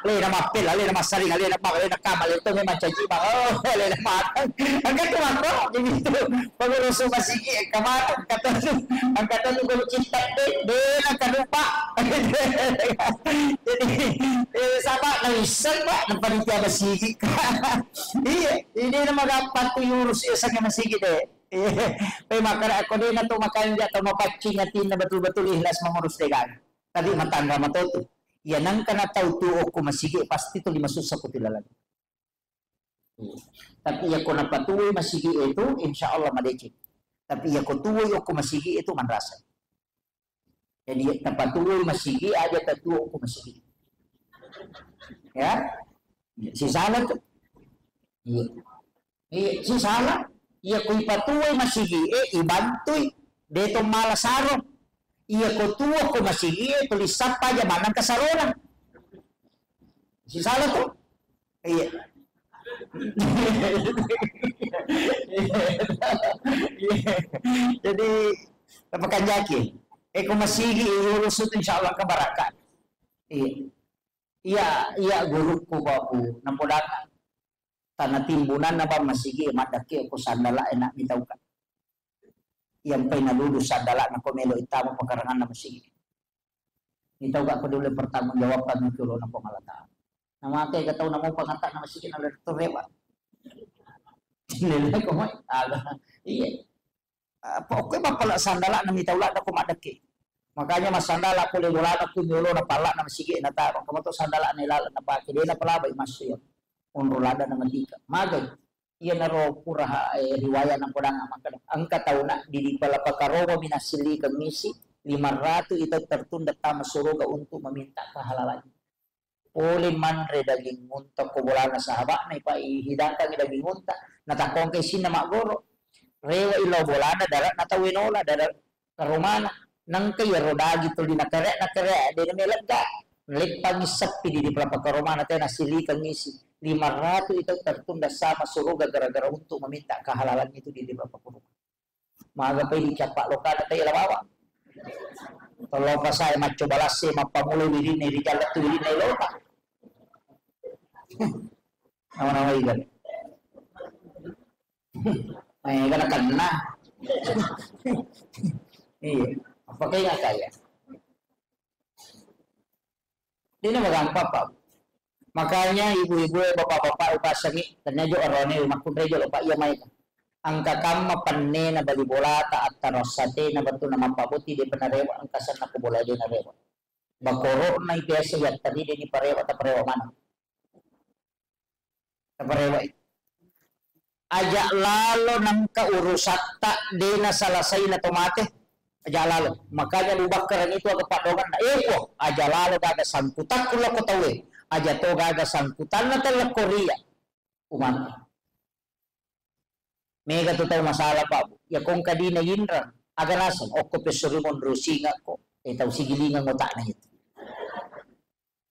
Lena mappela, lena massaring, lena bang, lena kama, lena to memang caji bang. Oh, lena matang. Angka tu mako, jadi tu. Pengurusu masigi, kama, angka tu, angka tu guru cinta de, de, angka lupa. Jadi, eh, sama, na wiseng, Pak, na panitia masigi. Iya, ini nama gampang tu urus, ya, sange masigi de. Iya, pe makara aku de na tu makanja atau mapaccing atinna betul-betul ikhlas mengurus de kan. Tapi matanra matotu. Iya nangka na tau tu okko masigi pasti tu lima susah ku tilalang. Tapi iya ko napatuwoi masigi itu, insya Allah madeceng. Tapi iya ko tuwoi okko masigi itu manrasa. Jadi tapatuwoi masigi aja tatuwo okko masigi. Ya, sisala tu. Iya. Iya, sisala. Iya ko ipatuwoi masigi, eh, ibantui. Deto mala saro. Iya ko tuwo ko masigi, eh, tulis sappa aja manang kasarona. Sisala tu. Iya. Jadi, tapakanjaki. Eh, ko masigi, urus itu insya Allah keberkah. Iya. Iya, iya, guruku, Pak Bu. Nampodang tanah timbunan apa masigi, madaki aku sandala enak mitauka. Yang pernah dulu sandala nako melo itama pekarangan masigi. Mitauka aku dulu pertanggung jawabkan itu lo nako ngalata. Nama aku yang tahu nama pengata nama masigi nalo itu rewa. Nilai kau mai, agak. Iya. Eh, pokoknya bapak sandala nami tau ladda ko maddekki. Makanya massandala pole bolana ku miolo na palla na masigi na taro. Kamu to sandala na ilala na pake de na palabai massu ya. Onro ladda na matika. Magai. Iya naro pura ha-, eh, riwaya na podang makkeda. Engka tauna di, di bala pakaroba minasili kemisi lima ratus itu tertunda tama suruga untuk meminta kehalalan. Pole manre daging unta ko bolana sahaba'na, ipa-, ihidangkangi daging unta, natakkongka isinna maggoro. Rewe'i lao bolana, dare'na tauwe nola, dare' karomana. Nangka iyaro daging tuli nakere', nakere', de' namelegga. Leppangi seppi di, di pelapa karomana, tena silikang isi. Lima ratus itu tertunda sama suruga gara-gara untuk meminta kehalalan itu di, di pelapa karomana. Maga pai dicappa lokana tai la bawang. Tolong pasai macco balasse mappamula wirinna ri jalla tu wirinna loka. Nama-nama ikan. Eh, kana kenna. Iya. Apa kaya kaya? Dena magampang, Pak. Makanya ibu-ibu, bapak-bapak, upasangi, tanya jo arone, makkunre jo, Pak, iya mai. Angka kamma pennena bali bolata, attaro satena, batu na mappaboti, de' pernah rewa, angka sanna ko bola de' na rewa. Bakoro na biasa ya tadi de' ni parewa, ta parewa mana. Taparewa i. Aja lalo nangka urusatta de' nasalasai na to mate. Aja lalo. Makanya Abu Bakar itu aga padongan na, eh, ko, aja lalo gaga sangkutakku lako tauwe. Aja to gaga sangkutanna tellekko ria. Umat. Mega tu tau masalah, Pak. Ya kongka dina yinrang. Aga naseng, okko pesuri monro singakko. Eh, tau sigilingang otakna itu.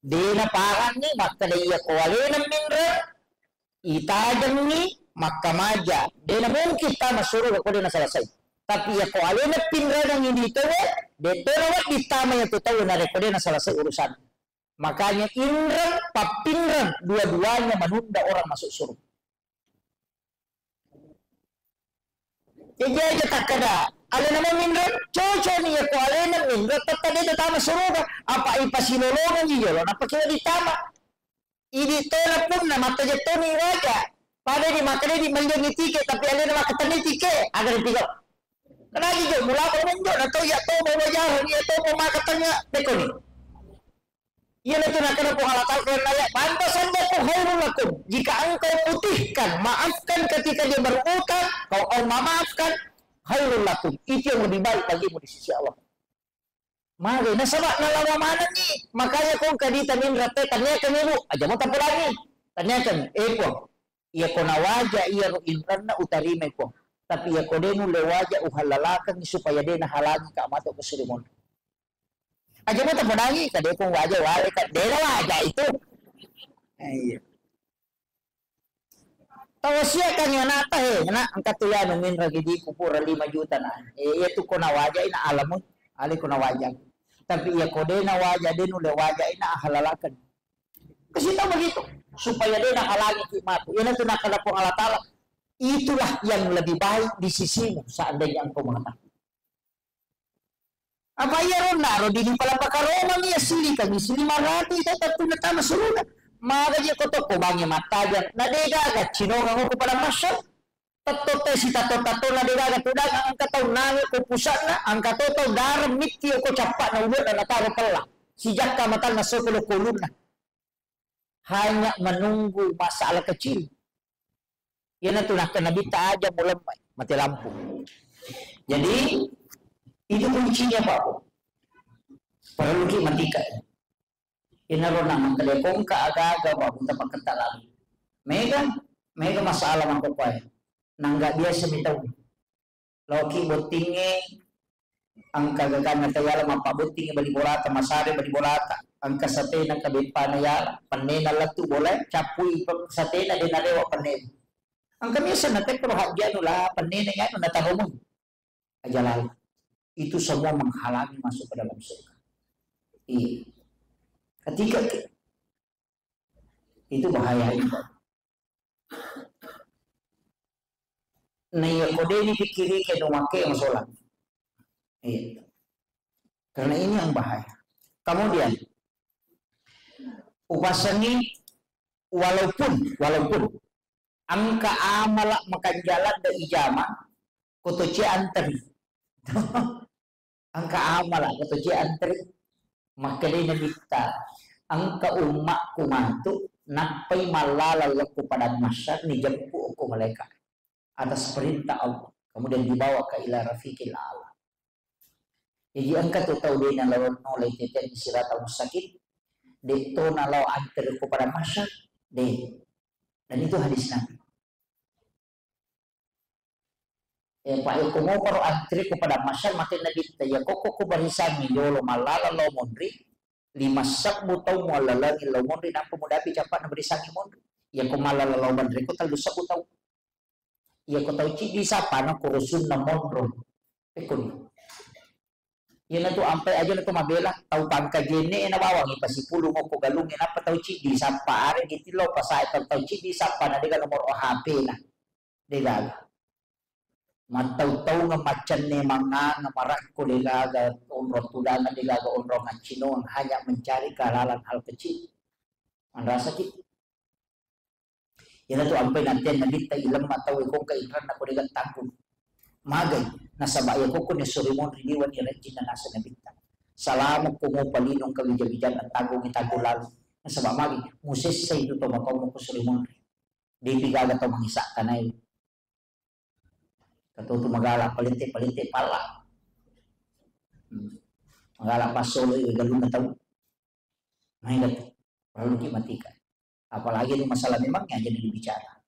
De' napahanni makkeda iya ko alena minreng, itajengngi makkamaja. De' namungkin tama suruga ko de' nasalasai. Tapi iya ko alena pinrengengngi di tauwe, de' to nawedding tama iya tu tauwe narekko de' nasalasai urusan. Makanya inreng, pappinreng, dua-duanya menunda orang masuk surga. Jaji aja takkeda, alena mo minreng, cocok ni ya ko alena minreng, tette de' tama suruga. Apa ipasilolongengngi jolo, napake ditama. Idi tona punna, mata jettoni waja. Pada di makkeda di melliangngi tiket, tapi alena makkatenni tiket, aga dipigau. Kenapa jo, mulai menjo, na tau ya tau mau wajar, ya tau mau makkatenni, pekoni. Iyanatu nakkeda Puang Allah Ta'ala dalam ayat, "Pantasaddaku khairul lakum." Jika engkau putihkan, maafkan ketika dia berutang, kau, kau memaafkan, khairul lakum. Itu yang lebih baik bagimu di sisi Allah. Mage, nasaba nalawa manengngi. Makanya kau kadita minreng te, tanniakan ibu, aja mau tapulangi. Tanniakan, eh, Puang. Iya ko nawaja iyaro inrenna utarimai Puang. Tapi iya ko de nulle waja uhallalakang supaya de nahalangi ka mato kesulimun. Aja mo tapodangi, ka de ko waja wale ka, de na waja itu. Eh, iya. Tawasiat kan anakta, he, nak, engka tu ya numin ragi di kupura lima juta na. Eh, iya tu ko nawaja ina alamu, ale ko nawaja. Tapi iya ko de nawaja, de nulle waja ina ahalalakan. Kasih tahu begitu. Supaya de' nahalangi ki matu. Iyanatu nakkeda Puang Allah Ta'ala, itulah yang lebih baik di sisimu seandainya engkau mengetahui. Apa iya ronna ro di pala pakaromang iya sili kami sili maratu itu tentu natama suruga. Maga je ko tokko bangi mattajang. Na de' gaga cinongang ko pada masyar. Tatto te si tatto-tatto na de' gaga tudang engka tau nange ko pusatna, engka to tau dareng mitti ko cappa'na ulu'na nataro pella. Sijakka matanna sokolo ko ulunna. Hanya menunggu masalah kecil. Iyanatu nakkeda Nabitta aja mulai mati lampu. Jadi itu kuncinya Pak Bu. Perlu ki matika. Inaro na mangkadekongka aga-aga Pak Bu tapakketta lagi. Mega, mega masalah mangkokkoe. Nangga biasa mi tau. Laoki bottingnge, engka gaganna tayala mappabottingngi bali bolata, masare bali bolata, engka satena kabeppana yala, pennena lettu bolae, cappui pe-, satena de' narewa pennena. Engka mi asenna tekkero hajjanu la pennena yanu nataromui. Aja lalo. Itu semua menghalangi masuk ke dalam surga. Iya. Ketika ke-, itu bahaya itu. Nah, iya, ko de' dipikkirike do makke masolang. Iya. Karena ini yang bahaya. Kemudian, upasengi walaupun, walaupun engka amala makanjala de' ijama, ko to cie anteri. Engka amala ko to cie antri. Makkedai Nabitta, engka ummakku matu nappai mallala lokku padang mahsyar, nijeppu okko malaika atas perintah Allah, kemudian dibawa ke ila rafiqil a'la. Jadi engka tu tau de' nalao nolai tete siratal mustaqim, de' to nalao antri ko padang mahsyar, de'. Dan itu hadis Nabi. Eh, pa, eh, ko moparo antri ko padang mahsyar, mate Nabitta, iya kokko ko barisangngi jolo mallala lao monri, lima sebbu tau muallalangi lao monri, nampa mudapi cappa'na barisangngi monri. Iya ko mallala lao monri ko tellu sebbu tau. Iya ko tau ciddi sappana ko rusunna monro. Pekkoni. Iyanatu ampai aja natu mabela tau pangkajenne na bawang ipasipulung okko galungnge, nappa tau ciddi sappa, are gitillo pasae tau, tau ciddi sappa na dega nomor H P na. Degaga. Mattau-taungeng, maccenne, manganga, marakko, degaga onrong tudangeng, degaga onrong accinong, hanya mencari kehalalan hal kecil. Manrasaki. Iyanatu ampai natteang Nabitta, ilemma tau ekongka inranna ko dega tanggung. Magai, nasaba iya kokko ni suri monri liwani rajinna nasa Nabitta. Salamo ko mopa linong kawija-wijanna tanggungi tanggung lalu. Nasaba magi, musessai tu tomatomo ko suri monri. Depi gaga tau mangisakka nai. Katotu magala palette-palette palla. Hmm. Magala passolo i galunna tau. Maega tu. Perlu ki matika. Apalagi itu masalah memang yang jadi dibicara.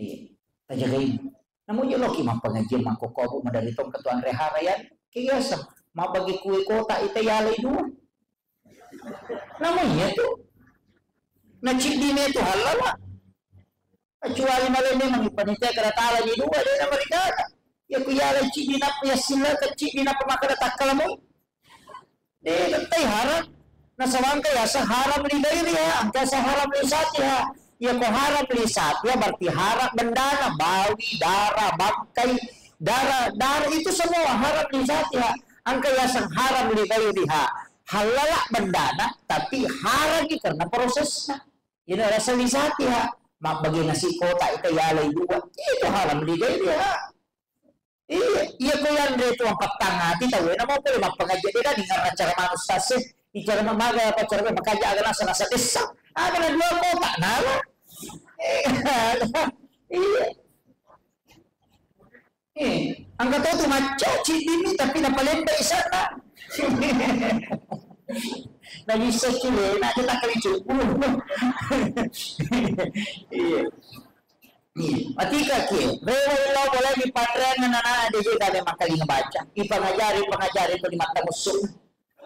Iya. Tajagai. Namu je loki mappengajian makkokko madari tong ketuan rehara ya. Kiasa. Mabagi kue kota ita yalai dua. Namu iya tu. Na ciddi me tu halala. Kecuali malai memang panitia kada tala ni dua, de na mereka. Ya ku yala ciddi nappa ya sila ke ciddi nappa maka da takkala mo. De tettai haram. Nasaba engka yaseng haram li gairiha, engka yaseng haram li zatiha. Ya ko haram li zatiha berarti haram bendana, bawi, darah, bangkai, darah, darah itu semua haram li zatiha. Engka yaseng haram li gairiha. Halala bendana, tapi haram ni karena prosesnya. Iyana rasa wisata, ha. Mabbagi nasi kotak ita yalai dua. Itu haram li gairiha. Iya, iya ko yanre tu ampattangati tau, nama boleh mappangaji de kan ingarna cara manus sase, bicara mamaga apa cara makaja aga nasa nasa desa. Aga na dua kotak nala. Iya. Eh, angka to tu macca ciddimi tapi napalemba isanna. Na bisa cule, na kita kali cupu. Iya. Iya. Matika ki, rewa illau boleh di panreang anak-anak D J kami makali ngebaca. Ipangajari, pangajari tu di mata musuh.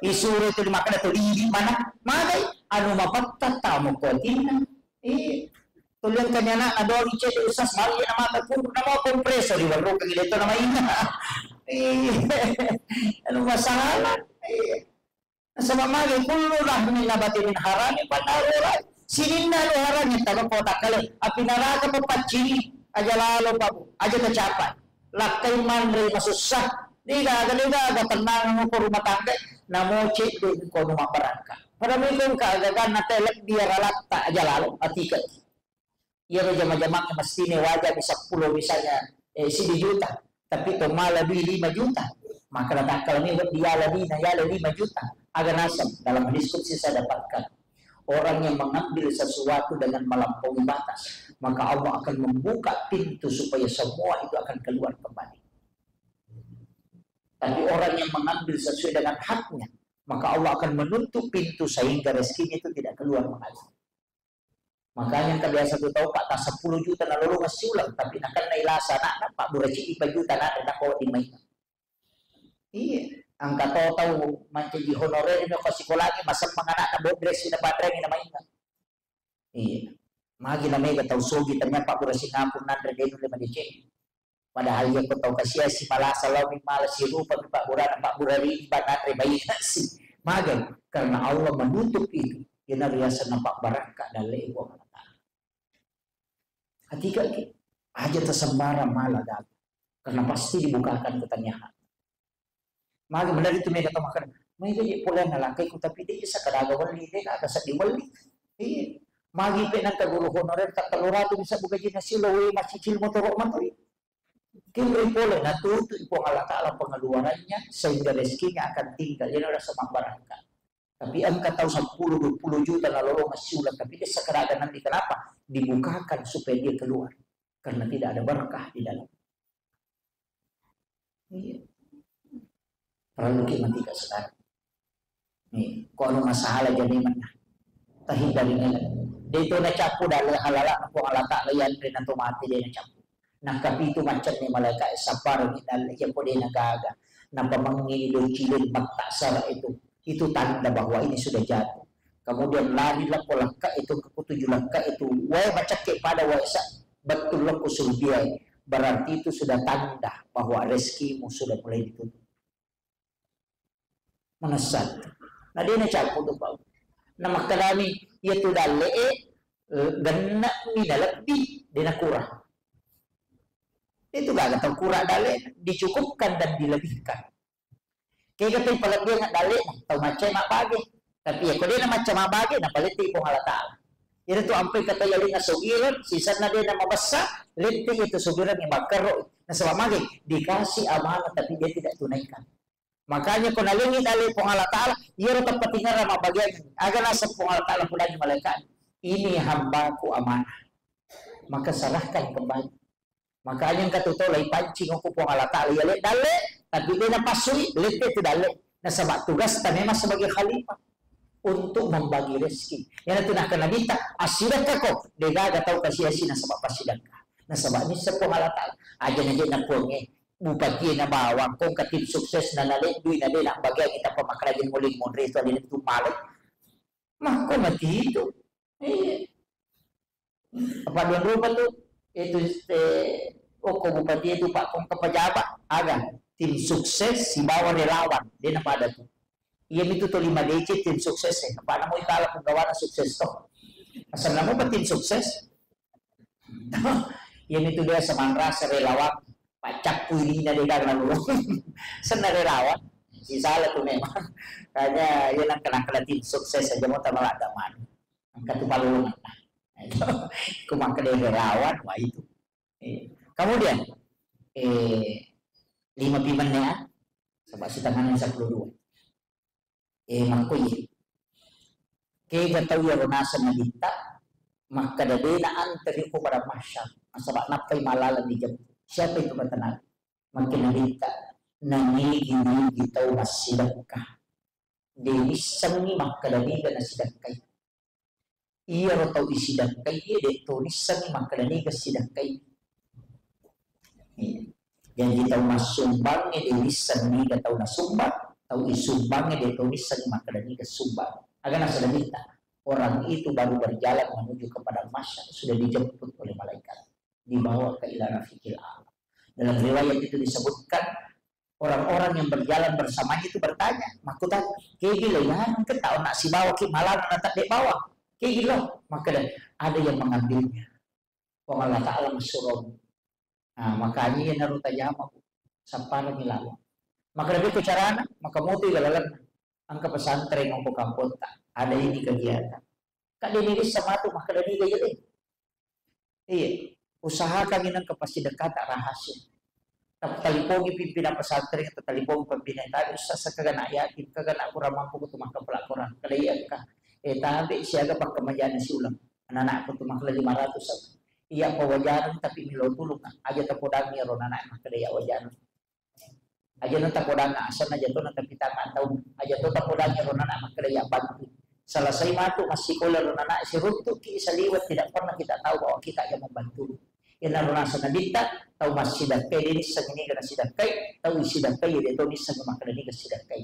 Isuro tu dimakkeda tu didi mana? Magai anu mapatta tamo ko atinna. Eh, tuliang kanyana ado icede usas mali na mata puru nama kompresor di warung kagi deto nama ina. Eh, anu masalah. Eh, Nasaba magi kullu lahmin nabata min harami fannaru aula. Sininna anu harang yang taba kota kale. Api naraka pa paccini. Aja lalo pa bu. Aja tacapai. Lakkai manre masussa. Degaga, degaga tennang ko rumah tangga. Namoce de ko rumah barangka. Pada mikir ka gaganna teh lebbi ralatta aja lalo. Atika. Iyaro jama-jamang mestine wajar di seppulo misalnya, eh, sijuta, tapi to mala dui lima juta, maka natakkalami wedding yala dina, yala lima juta, aga naseng. Dalam hadis qudsi saya dapatkan, orang yang mengambil sesuatu dengan melampaui batas, maka Allah akan membuka pintu supaya semua itu akan keluar kembali. Tapi orang yang mengambil sesuai dengan haknya, maka Allah akan menutup pintu sehingga rezekinya itu tidak keluar mengalir. Makanya engka biasa tu tau, Pak, ta seppulo juta nalolongeng siuleng, tapi nakenna ilasa anakna, Pak, bura ceddi pa juta na, na ko di mai. Iya, engka to tau mancaji honorer mi ko sikolangi, masemmeng anakna, bo dress na padreng na mainga. Iya. Magi na mega tau sogi, ternyata Pak, bura Singapura nanre de nulle madeceng. Padahal iya ko tau kasiasi malasa lao mi mala sirupa mi pabburana, pabbura ri iba nanre bainasi. Magai? Karena Allah menutup itu. Iyana riasanna pabbarakka dalle Puang Allah Ta'ala. Atika ki, aja tasembarang mala gaga. Karena pasti dibukakan pertanyaan. Magi bener itu mega tau makkeda, mega je pole nalakaiku tapi de je sakadaga welli, de aga seddi welli. Iya. Magi pe nangka guru honorer ta tellu ratu bisa buka jina silo we macicil motoro matoi. Kiri pole natutu Puang Allah Ta'ala pengeluarannya sehingga rezekinya akan tinggal. Jadi rasa mambarakka. Tapi engka tau seppulo dua puluh juta nalolongeng siuleng tapi de sakadaga nanti kenapa? Dibukakan supaya dia keluar. Karena tidak ada berkah di dalam. Iya. Parellu ki matika sekarang. Nih, ko anu masalah jadi mana? Tahindari nila. De to nacappu dalle halala Puang Allah Ta'ala yanre na to mati de nacappu. Nakapitu macam ni malaikat sapar ni dalle ya ko de nagaga. Napa mangini do cilin matta sara itu. Itu tanda bahwa ini sudah jatuh. Kemudian lari lako lekka itu, ke tujuh lekka itu. Wae macakke pada wae sa, betul lako surbiai. Berarti itu sudah tanda bahwa rezekimu sudah mulai ditutup. Manessa. Na de nacappu tu pau. Na makkedami, iya tu dalle e, eh, genna mi na lebbi, de nakurang. Itu gaga tau kurang dalle, dicukupkan dan dilebihkan. Kega tau palebbiang dalle, tau macca mabbage. Tapi ya ko de na macca mabbage, na palette Puang Allah Ta'ala. Iyana tu ampai kata yalinga sogireng, sisenna de na mabessa, lette itu sogireng yang bakkarro. Nasaba mage, dikasih amanah tapi dia tidak tunaikan. Makanya ko nalengi dalle Puang Allah Ta'ala, iyaro teppatingerang mabbagiang. Aga naseng Puang Allah Ta'ala pudangi malaikat, ini hambaku amanah. Maka serahkan kembali. Makanya engka tu tau lai pancing ko Puang Allah Ta'ala, iya le dalle, tapi de napassui, lette tu dalle. Nasaba tugasta memang sebagai khalifah untuk membagi rezeki. Iyana tu nakkeda Nabitta, assidekka ko, de gaga tau kasiasi nasaba passidekka. Nasaba nisseng Puang Allah Ta'ala, aja na je na Puang e, bupati na bawang, ko engka tim sukses na naleddui na de na bagian kita pemakai lagi muling monre itu alin itu male. Makko mati itu. Iya. Apa dua rupa tu? Itu, eh, oh, ko bupati itu, Pak, ko engka pejabat, aga tim sukses sibawa relawan, de na pada tu. Iya mitu to lima D C tim sukses e. Apa namu ikala penggawana sukses to. Asal namu apa tim sukses? Iya mitu dia semanrasa relawan. Paccappui lina de gaga nalurung. Senna relawan. Si salah tu memang. Kayaknya iya nangka-nangka tim sukses aja mau tambah ada manu. Angka tu palulungan. Ku makkeda relawan, wah itu. Eh, kemudian, eh, lima pi menne ya, sebab setengahnya sepuluh dua. Eh, makko iye. Kega tau iyaro naseng Nabitta, makkeda de na anteri ko pada mahsyar, nasaba nappai malaleng dijemput. Siapa itu kata Nabi? Makkeda Nabitta, nanigi-nigi tau massidekka. De nissengngi makkeda niga nasidekkai. Iyaro tau isidakkai, de to nissengngi makkeda niga sidakkai. Iya. Jadi tau massumbangnge de nissengngi niga tau nasumbang, tau isumbangnge de to nissengngi makkeda niga sumbang. Aga nasaba Nabitta, orang itu baru berjalan menuju ke padang mahsyar, sudah dijemput oleh malaikat, dibawa ke ila rafiqil a'la. Dalam riwayat itu disebutkan, Orang-orang yang berjalan bersamanya itu bertanya, makkutana, "Kegi lo iya engka tau nak sibawa ki malam na tak bawa? Kegi lo?" Maka ada yang mengambilnya. Puang Allah Ta'ala massurong. Nah, makanya iya naru tajama, Bu. Sapparami lalo. Maka lebih ke carana, maka mutu iya lalenna. Engka pesantren ko kampotta, ada ini kegiatan. Kak, de' nirissa matu makkeda niga iya deh. Iya, usahakan ini engka pasti dekat tak rahasia. Tapi talipongi pimpinan pesantren atau talipongi pimpinan tadi, "Ustaz, saya kagak nak yakin, kagak nak kurang mampu untuk makan pelaporan." Kada iya engka. Eh, tapi siaga pakai majana siulang. Anak-anakku tuh makan lima ratus. Iya, apa wajaran tapi milo tulung. Aja tapodangi ro anak makkeda iya wajaran. Aja na tapodangi asal aja to na tapi tangan tahu. Aja to tapodangi ro anak makkeda iya bantu. Selesai matu masih kola ro anak siruntuk ki saliwat tidak pernah kita tahu bahwa kita yang membantu. Ina ro nasa nabitta tau massidakkai dini sangini kana sidakkai, tau sidakkai ya dia to ni sang makkeda ni sidakkai.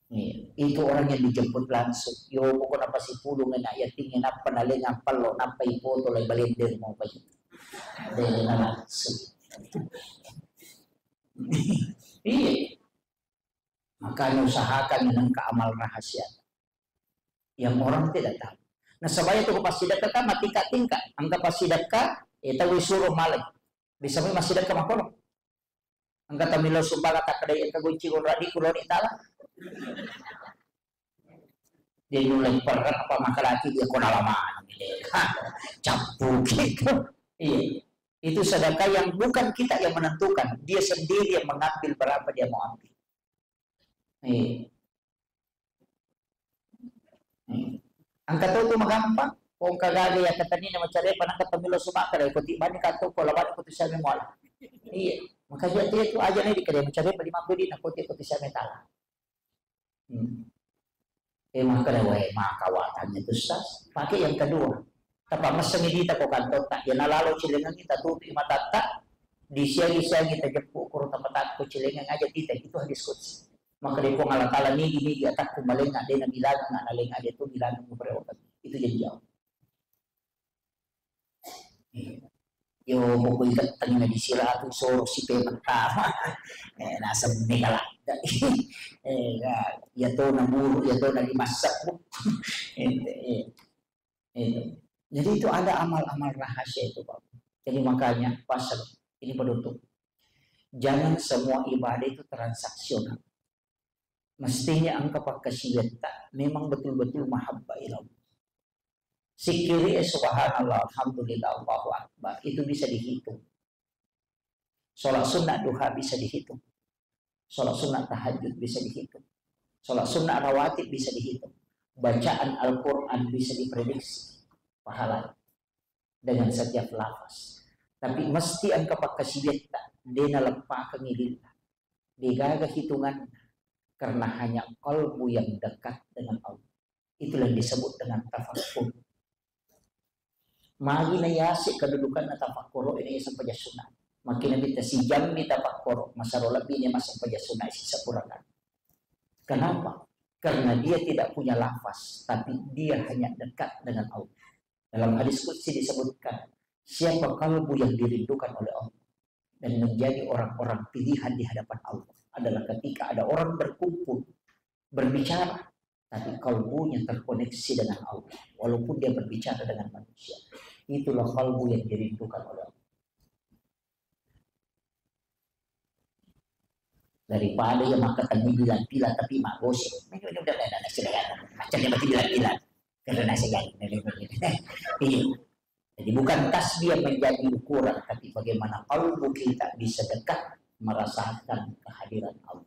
Iya, itu orang yang dijemput langsung. Yo, pokokna pasipulung enak yating, nappa nalengang pallo, nappa ipoto lai balender mau pai. Dena langsung. Iya. Makanya usahakan nengka amal rahasia yang orang tidak tahu. Nah, sebaya tu pasidakka kan matingkat-tingkat. Angka pasidakka, eh, tahu suruh malai. Bisa mi massidakka makono. Engka tamilo sumbangan takkeda engka gunci gunradi kuloni tala. Dia nulai perang apa makalaki dia kona lama. Cappu gitu. Iya. Itu sedekah yang bukan kita yang menentukan, dia sendiri yang mengambil berapa dia mau ambil. Iya. Iya. Angka to tu magampang, ko engka gaga ya katani na macare pa nangka tamilo sumaka dai ko tibani ka to ko labani ko tu siame muala. Iya, maka dia dia tu aja nih dikere macare pa lima kodi na ko ti ko tu siame tala. Hmm. Eh, maka wae maka watanya tu sas. Pakai yang kedua. Tapa messengi dita ko kantor tak, ya nalalo cilengan kita tutup matatta, disiagi-siagi tajeppu kuro tapa takko cilengan aja tita, itu hadis qudsi. Maka dari Puang Allah Ta'ala nigi-nigi atakku malenga dena bilangan anak lenga dia tu bilangan beberapa kali. Itu janji Allah. Yo, pokoknya tengah di siratu soro si pertama. Eh, nasem mega lah. Eh, ya, ya to na buru, ya to na dimasak, Bu. Eh, eh. Itu. Jadi itu ada amal-amal rahasia itu, Pak. Jadi makanya pasal ini penutup. Jangan semua ibadah itu transaksional. Mestinya engka pakkasiwiatta memang betul-betul mahabbah ilallah. Sikkiri, eh, subhanallah, alhamdulillah, Allahu akbar, itu bisa dihitung. Sholat sunnah duha bisa dihitung. Sholat sunnah tahajud bisa dihitung. Sholat sunnah rawatib bisa dihitung. Bacaan Al-Quran bisa diprediksi pahalanya dengan setiap lafaz. Tapi mesti engka pakkasiwiatta, de naleppakengngi lillah. Degaga hitunganna, karena hanya kalbu yang dekat dengan Allah. Itulah yang disebut dengan tafakkur. Magi na yase kedudukanna tafakkuro ini sempajang sunat. Makin kita sijammi tafakkuro, masaro lebih ini mas sempajang sunat sisa purakan. Kenapa? Karena dia tidak punya lafaz, tapi dia hanya dekat dengan Allah. Dalam hadis qudsi disebutkan, siapa kalbu yang dirindukan oleh Allah dan menjadi orang-orang pilihan di hadapan Allah adalah ketika ada orang berkumpul, berbicara, tapi kalbunya terkoneksi dengan Allah, walaupun dia berbicara dengan manusia. Itulah kalbu yang dirindukan oleh Allah. Daripada yang maka temu bilang-bilang tapi magosip. Ini udah, udah, udah, udah, sudah ya. Macam dia berarti bilang-bilang. Karena saya iya. Jadi bukan tasbih yang menjadi ukuran, tapi bagaimana kalbu kita bisa dekat merasakan kehadiran Allah.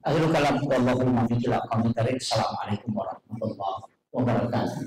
Akhirul kalam, wallahul muwaffiq ila aqwamit thariq. Assalamualaikum warahmatullahi wabarakatuh.